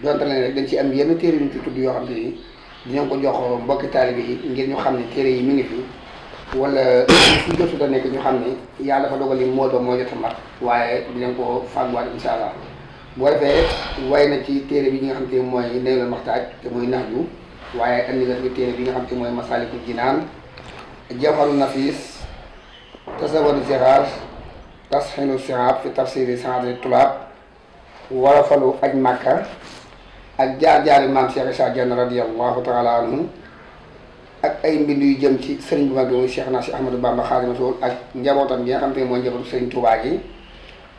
[SPEAKER 1] donte ne rek dañ ci am yenn téere yu ci tudd yoo xam ne ni dinañ ko jox mbokki taalibe yi ngir ñu xam ne téere yi mi ngi fi wala su jotu da nekk ñu xam ne yàlla dafa dogal ni mool ba moo jot a mat waaye dinañ ko fàgguwaat incha allah boo defee way na ci téere bi ñi nga xam te mooy Naylul Maxtaaj te muy Nahju waaye andi nga fi téere bi nga xam te mooy Masaalikul Jinaan Jawharun Nafiis Tasawwudu Sixaar Tasxiinu Sihaab fi tafsiri Saadati Tulaab Wolofalu aj Màkka ak jaar-jaari maam Cheikh Issa Diène radiyallahu taala anhu ak ay mbind yu jëm ci sëriñ bu mag bi muy Cheikh na si Ahmadou Bamba Xaadimu Rasuul ak njabootam gi nga xam te mooy njabootu sëriñ Tuubaa gi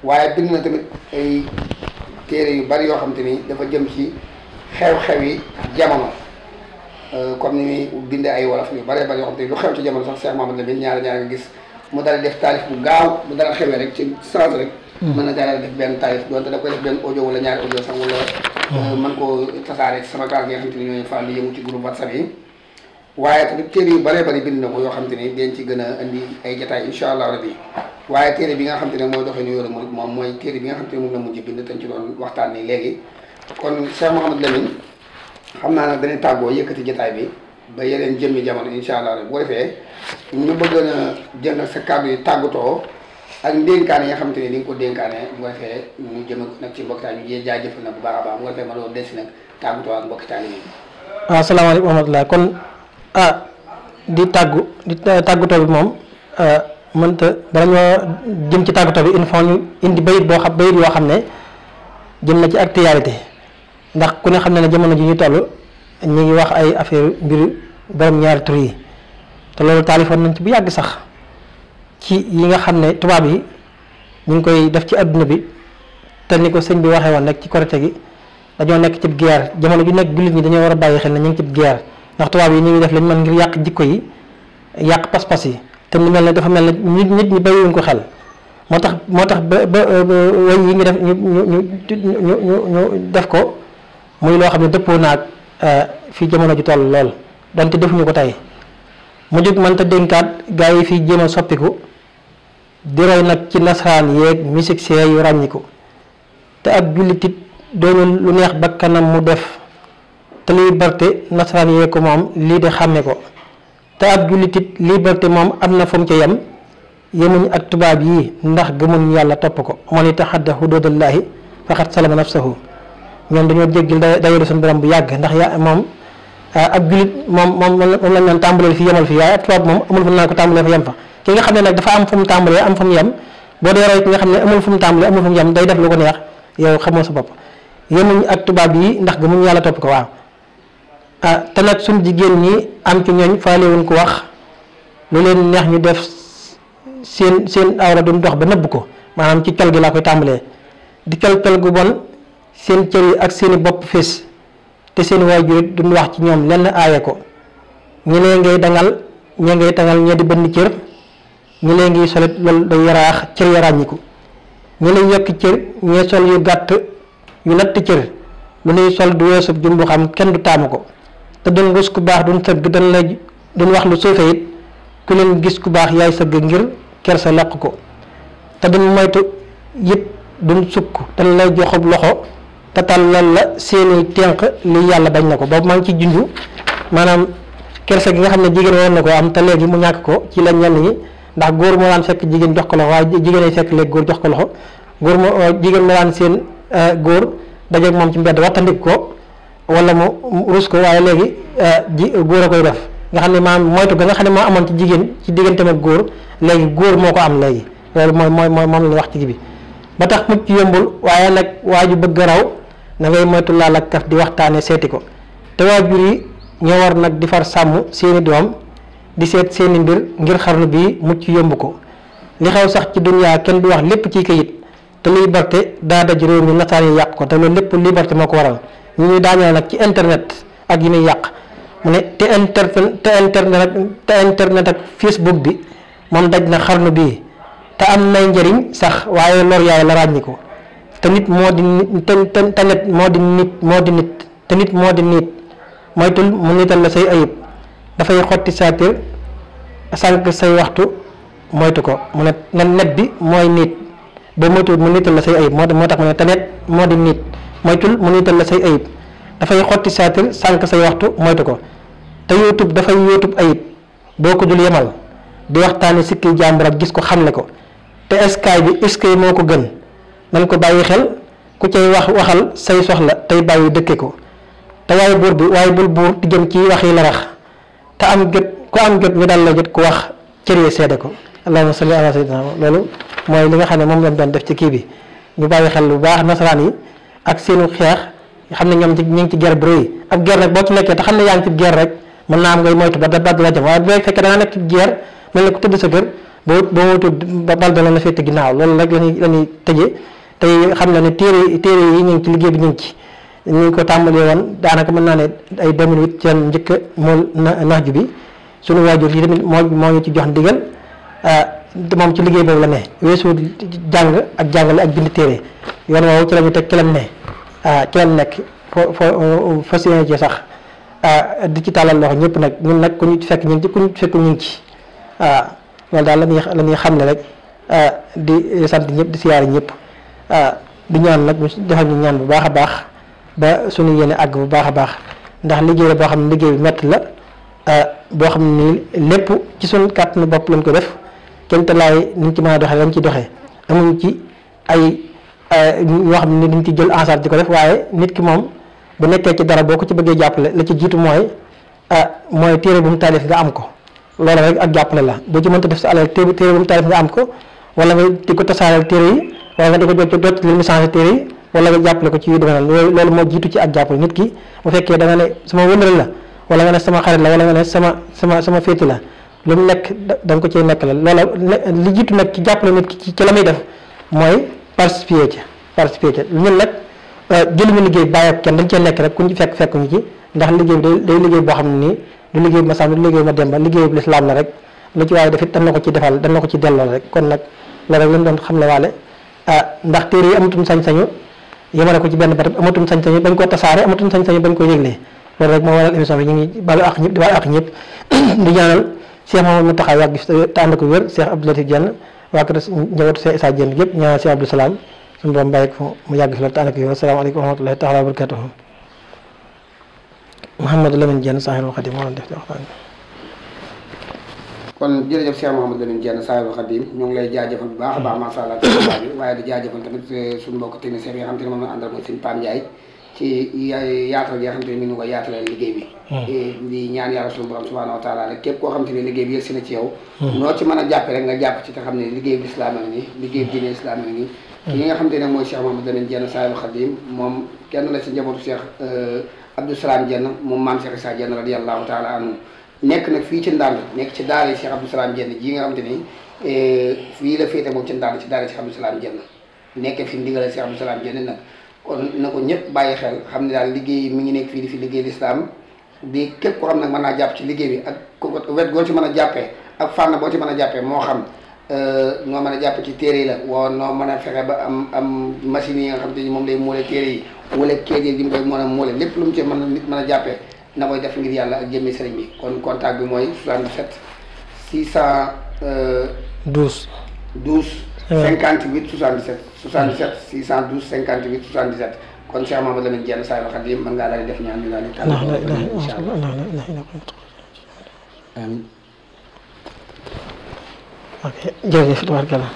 [SPEAKER 1] waaye bind na tamit ay téere yu bari yoo xam te ni dafa jëm ci xew-xew yi jamono comme ni muy binde ay wolof yu bari bari yoo xam te ni lu xew ci jamono sax Cheikh Mamadou Lamine ñaari nga gis mu dal def taalif bu gaaw bu dara xewee rek ci sens rek mën na daal def benn taalif doonte da koy def benn audio wala ñaari audio sax wala mën koo tasaare ci sama classe gi nga xam te ni ñooy faral di yëngu ci groupe WhatsApp yi waaye tamit téere yu bëree bëri bind na ko yoo xam te ni dañ ci gën a indi ay jotaay incha allah rabbi waaye téere bi nga xam te ne mooy doxee nu yoonu murid moom mooy téere bi nga xam te ne moom la mujj bind te ci doon waxtaan ni léegi kon Cheikh Mouhamadou Lamine xam naa nag dañuy tàggoo yëkkati jotaay bi ba yeneen jëmmi jamono incha allah rabbi boo defee ñu bëgg na jël nag sa kàddu yi tàggatoo ak ndénkaane yi nga xam te ne di nga ko dénkaane bu ko defee ñu jëme ko nag ci mbokkitaan ñu jaajëfal nag bu baax a baax bu ko defee ma doon desi nag tàggatoo ak mbokkitaan yi.
[SPEAKER 2] waaw salaamaaleykum wa rahmatulah kon di tàggatoo bi moom mënta bala ñoo jëm ci tàggatoo bi il faut ñu indi bayit yoo xam ne jëm na ci actualité ndax ku ne xam ne ne jamono ji ñu toll ñu ngi wax ay affaire mbir borom ñaari tur yi te loolu taalifoon nañ ci bu yàgg sax ci yi nga xam ne tubaab yi ñu ngi koy def ci adduna bi te ni ko sëñ bi waxee woon rek ci korite gi dañoo nekk ci guerre jamono ju nekk jullit ñi dañoo war a bàyyi xel ne ñu ngi ci guerre ndax tubaab yi ñu ngi def lañ mën ngir yàq jikko yi yàq pas-pas yi te mu mel ne dafa mel ne nit ñi bàyyiwuñ ko xel moo tax ba way yi ngi def ñu def ko muy loo xam ne dëppoo naag fii jamono ji toll lool donte defuñu ko tey mu jóg mënta dénkaat gaa yi fii jéem a soppiku di roy nag ci nasaraan yeeg musicien yu ràññiku te ab jullitit doonul lu neex bakkanam mu def te liberté nasaraan yee ko moom lii de xàmme ko te ab jullitit liberté moom am na fu mu ca yem yemuñ ak tubaab yi ndax gëmuñ yàlla topp ko moo ni taxadda hududallaahi faqad salama nafsahu ñoom dañoo jéggil dayoolu suñu borom bu yàgg ndax moom ab jullit moom lañ naan tàmbaleel fi yemal fi waaye ab tubaab moom amul fu naan ko tàmbalee fa yem fa ki nga xam ne nag dafa am fu mu tàmbalee am fu mu yem boo dee roy ki nga xam ne amul fu mu tàmbalee amul fu mu yem day def lu ko neex yow xamoo sa bopp yemuñ ak tubaab yi ndax gëmuñ yàlla topp ko waaw te nag suñ jigéen ñi am ci ñooñ faalewuñ ko wax lu leen neex ñu def seen awra duñ dox ba nëbb ko maanaam ci col gi laa koy tàmbalee di col gu bon seen cër yi ak seeni bopp fés te seen waajur duñ wax ci ñoom lenn aaye ko ñi lee ngay dangal ñee ngay tangal ñee di bënn cër ñi lee ngiy solit loolu day yaraax cër ya ràññiku ñi lay yokki cër ñee sol yu gàtt yu natt cër lu nuy sol du weesu jumbu xam kenn du taamu ko te duñ gis ku baax duñ sëgg dañ lay duñ wax lu suufe it ku leen gis ku baax yaay sëgg ngir kersa laq ko te duñ moytu it duñ sukk dañ lay joxob loxo te tàllal la seeni tenq li yàlla bañ na ko boobu maa ngi ci junju maanaam kersa gi nga xam ne jigéen waroon na ko am te léegi mu ñàkk ko ci la ñenn ñi ndax góor moo daan fekk jigéen jox ko loxo waaye jigéen ay fekk léegi góor jox ko loxo góor moo jigéen moo daan seen góor dajeeg moom ci mbedd wattandik ko wala mu rus ko waaye léegi góor a koy def nga xam ne maanaam moytu ga nga xam ne moo amoon ci jigéen ci digganteem ak góor léegi góor moo ko am léegi loolu moom la ñu wax ci bi ba tax mucc yombul waaye nag waaju bëgg raw na ngay moytu laal ak kaf di waxtaane seeti ko te waajur yi ñoo war nag di far sàmm seeni doom di seet seeni mbir ngir xarnu bi mucc yomb ko li xew sax ci duniyaa kenn du wax lépp ci kayit te liberté daa daj réew mi nasaan yi yàq ko te loolu lépp liberté moo ko waral ñu ñuy daañoo nag ci internet ak yi muy yàq mu ne te internet ak Facebook bi moom daj na xarnu bii te am nay njëriñ sax waaye lor yaay la ràññi ko te nit moo di te net moo di nit te nit moo di nit moytul mu nital la say ayib dafay xotti saatir sànq say waxtu moytu ko mu ne net bi mooy nit ba moytuwul mu nital la say ayib moo tax mu ne te net moo di nit moytul mu nital la say ayib dafay xotti saatir sànq say waxtu moytu ko te YouTube dafay YouTube ayib boo ko dul yemal di waxtaane sikki jàmbur ak gis ko xamle ko te Skype moo ko gën nañ ko bàyyi xel ku cay waxal say soxla tey bàyyi dëkke ko te waaye bul buur di jëm ci waxi la rax te am jot ku am jot ñu daal la jot ku wax cëree seede ko allahumma salli ala sayyidina loolu mooy li nga xam ne moom lañ doon def ci kii bi ñu bàyyi xel bu baax nasaraan yi ak seenu xeex xam ne ñoom ñu ngi ci guerre bu rëy ab guerre nag boo ci nekkee te xam ne yaa ngi ci guerre rek mën naa am ngay moytu ba du la jëm waaye bu fekkee da nga nekk ci guerre mel ne ku tëdd sa kër boo moytu ba bal da la féete ginnaaw loolu rek lañuy tëjee tey xam na ne téere yi ñu ngi ci liggéey bi ñu ngi ci ñu ko tàmbalee woon daanaka mën naa ne ay 2008 seen njëkk mool naxju bi suñu waajur yi tamit moo ñu ci jox ndigal moom ci liggéey boobu la ne weesu jàng ak jàngale ak bind téere yoon woowu ci la ñu teg ci lañ ne ci lañ nekk fas yéene ci sax di ci tàllal loxo ñëpp nag ñun nag ku ñu fekk ñu ngi ci loolu daal la ñuy xam ne rek di sant ñëpp di siyaare ñëpp di ñaan nag ñu defal ñu ñaan bu baax a baax ba suñu yéene àgg bu baax a baax ndax liggéey la boo xam ne liggéey bi métti la boo xam ne nii lépp ci suñu kàttanu bopp lañ ko def kenn te laay niñ ci mën a doxee lañ ci doxee amuñ ci ay yoo xam ne dañ ci jël en charge di ko def waaye nit ki moom bu nekkee ci dara boo ko ci bëggee jàppale la ci jiitu mooy téere bu mu taalif nga am ko loolu rek ak jàppale la boo ci mënta def sa alal téere bu mu taalif nga am ko wala nga di ko tasaareel téere yi wala nga di ko jot li mu changé téere yi wala nga jàppale ko ci yu demee loolu moo jiitu ci ak jàppale nit ki bu fekkee da nga ne sama wëndal la wala nga ne sama xarit la wala nga ne sama féeti la lu mu nekk da nga ko cee nekk la loola li jiitu nag ci jàppale nit ki ci la muy def mooy participer ci ñun nag jëluñu liggéey bàyyi ak kenn dañ cee nekk rek ku ñu fekk ñu ci ndax liggéey bi day liggéey boo xam ne nii du liggéey ma sàmm du liggéey ma demba liggéey bu lislaam la rek lu ci waaye def it dañ na ko ci defal dañ na ko ci delloo rek kon nag loolu rek lañ doon xam le waale ndax téere yi amatuñ sañ-sañu yemale ko ci benn barab amatuñ sañ-sañu bañ koo tasaare amatuñ sañ-sañu bañ ko yëglee loolu rek moo waral émission bi ñu ngi balu ak ñëpp di balu ak ñëpp di ñaanal Cheikh Mamadou Mountakha yàgg fi te ànd ko wér Cheikh Abdou Latif Diène waa kër njabootu Cheikh Issa Diène yëpp ñaanal Cheikh Abdou Salaam suñu borom bàyyi ko mu yàgg fi loolu te ànd ko wér asalaamaaleykum wa rahmatullahi taala wa barakatuhu Mouhamadou Lamine Diène Sahirul Khadim moo doon def ci waxtaan
[SPEAKER 1] kon jërëjëf Cheikh Mouhamadou Lamine Diène Sahirul Khadim ñu ngi lay jaajëfal bu baax a baax macha allah ci waxtaan bi waaye di jaajëfal tamit suñu mbokk technicien yi nga xam te ne moom la àndal mooy sëñ Pam Ndiaye ci yaatal gi nga xam te ne mi ngi ko yaatalal liggéey bi di ñaan yàlla suñu borom subhanahu wa taala rek képp koo xam te ne liggéey bi yëg si na ci yow noo ci mën a jàppe rek nga jàpp ci te xam ne liggéey bi islam a ngi nii liggéey bi diine islam a ngi nii ki nga xam te ne mooy Cheikh Mouhamadou Lamine Diène Sahirul Khadim moom kenn la si njabootu Cheikh Abdou Salam Diène moom maam Cheikh Issa Diène radiyallahu taala anhu nekk nag fii ci Ndande nekk ci daara Cheikh Abdou Salam Diène ji nga xam te ni fii la féete moom ci Ndande ci daara Cheikh Abdou Salam Diène nekk fi ndigal Cheikh Abdou Salam Diène nag kon na ko ñëpp bàyyi xel xam ne daal liggéey mi ngi nekk fii di fi liggéey l'islam di képp koo xam nag mën naa jàpp ci liggéey bi ak ko wet goo ci mën a jàppee ak fànn boo ci mën a jàppee moo xam noo mën a jàpp ci téere yi la woo noo mën a fexe ba am machines yi nga xam te ni moom lay moole téere yi wala kéej yi mu koy mën a moole lépp lu mu ci mën a jàppee na koy def ngir yàlla ak jëmmi sëriñ bi kon contact bi mooy 77 612 58 77 612 58 77 kon Cheikh Mamadou Lamine Diène Saahibul Khadim mën ngaa daal di def ñaan ñu daal di tànn incha allah
[SPEAKER 2] ok jërëjëf tabaarkalla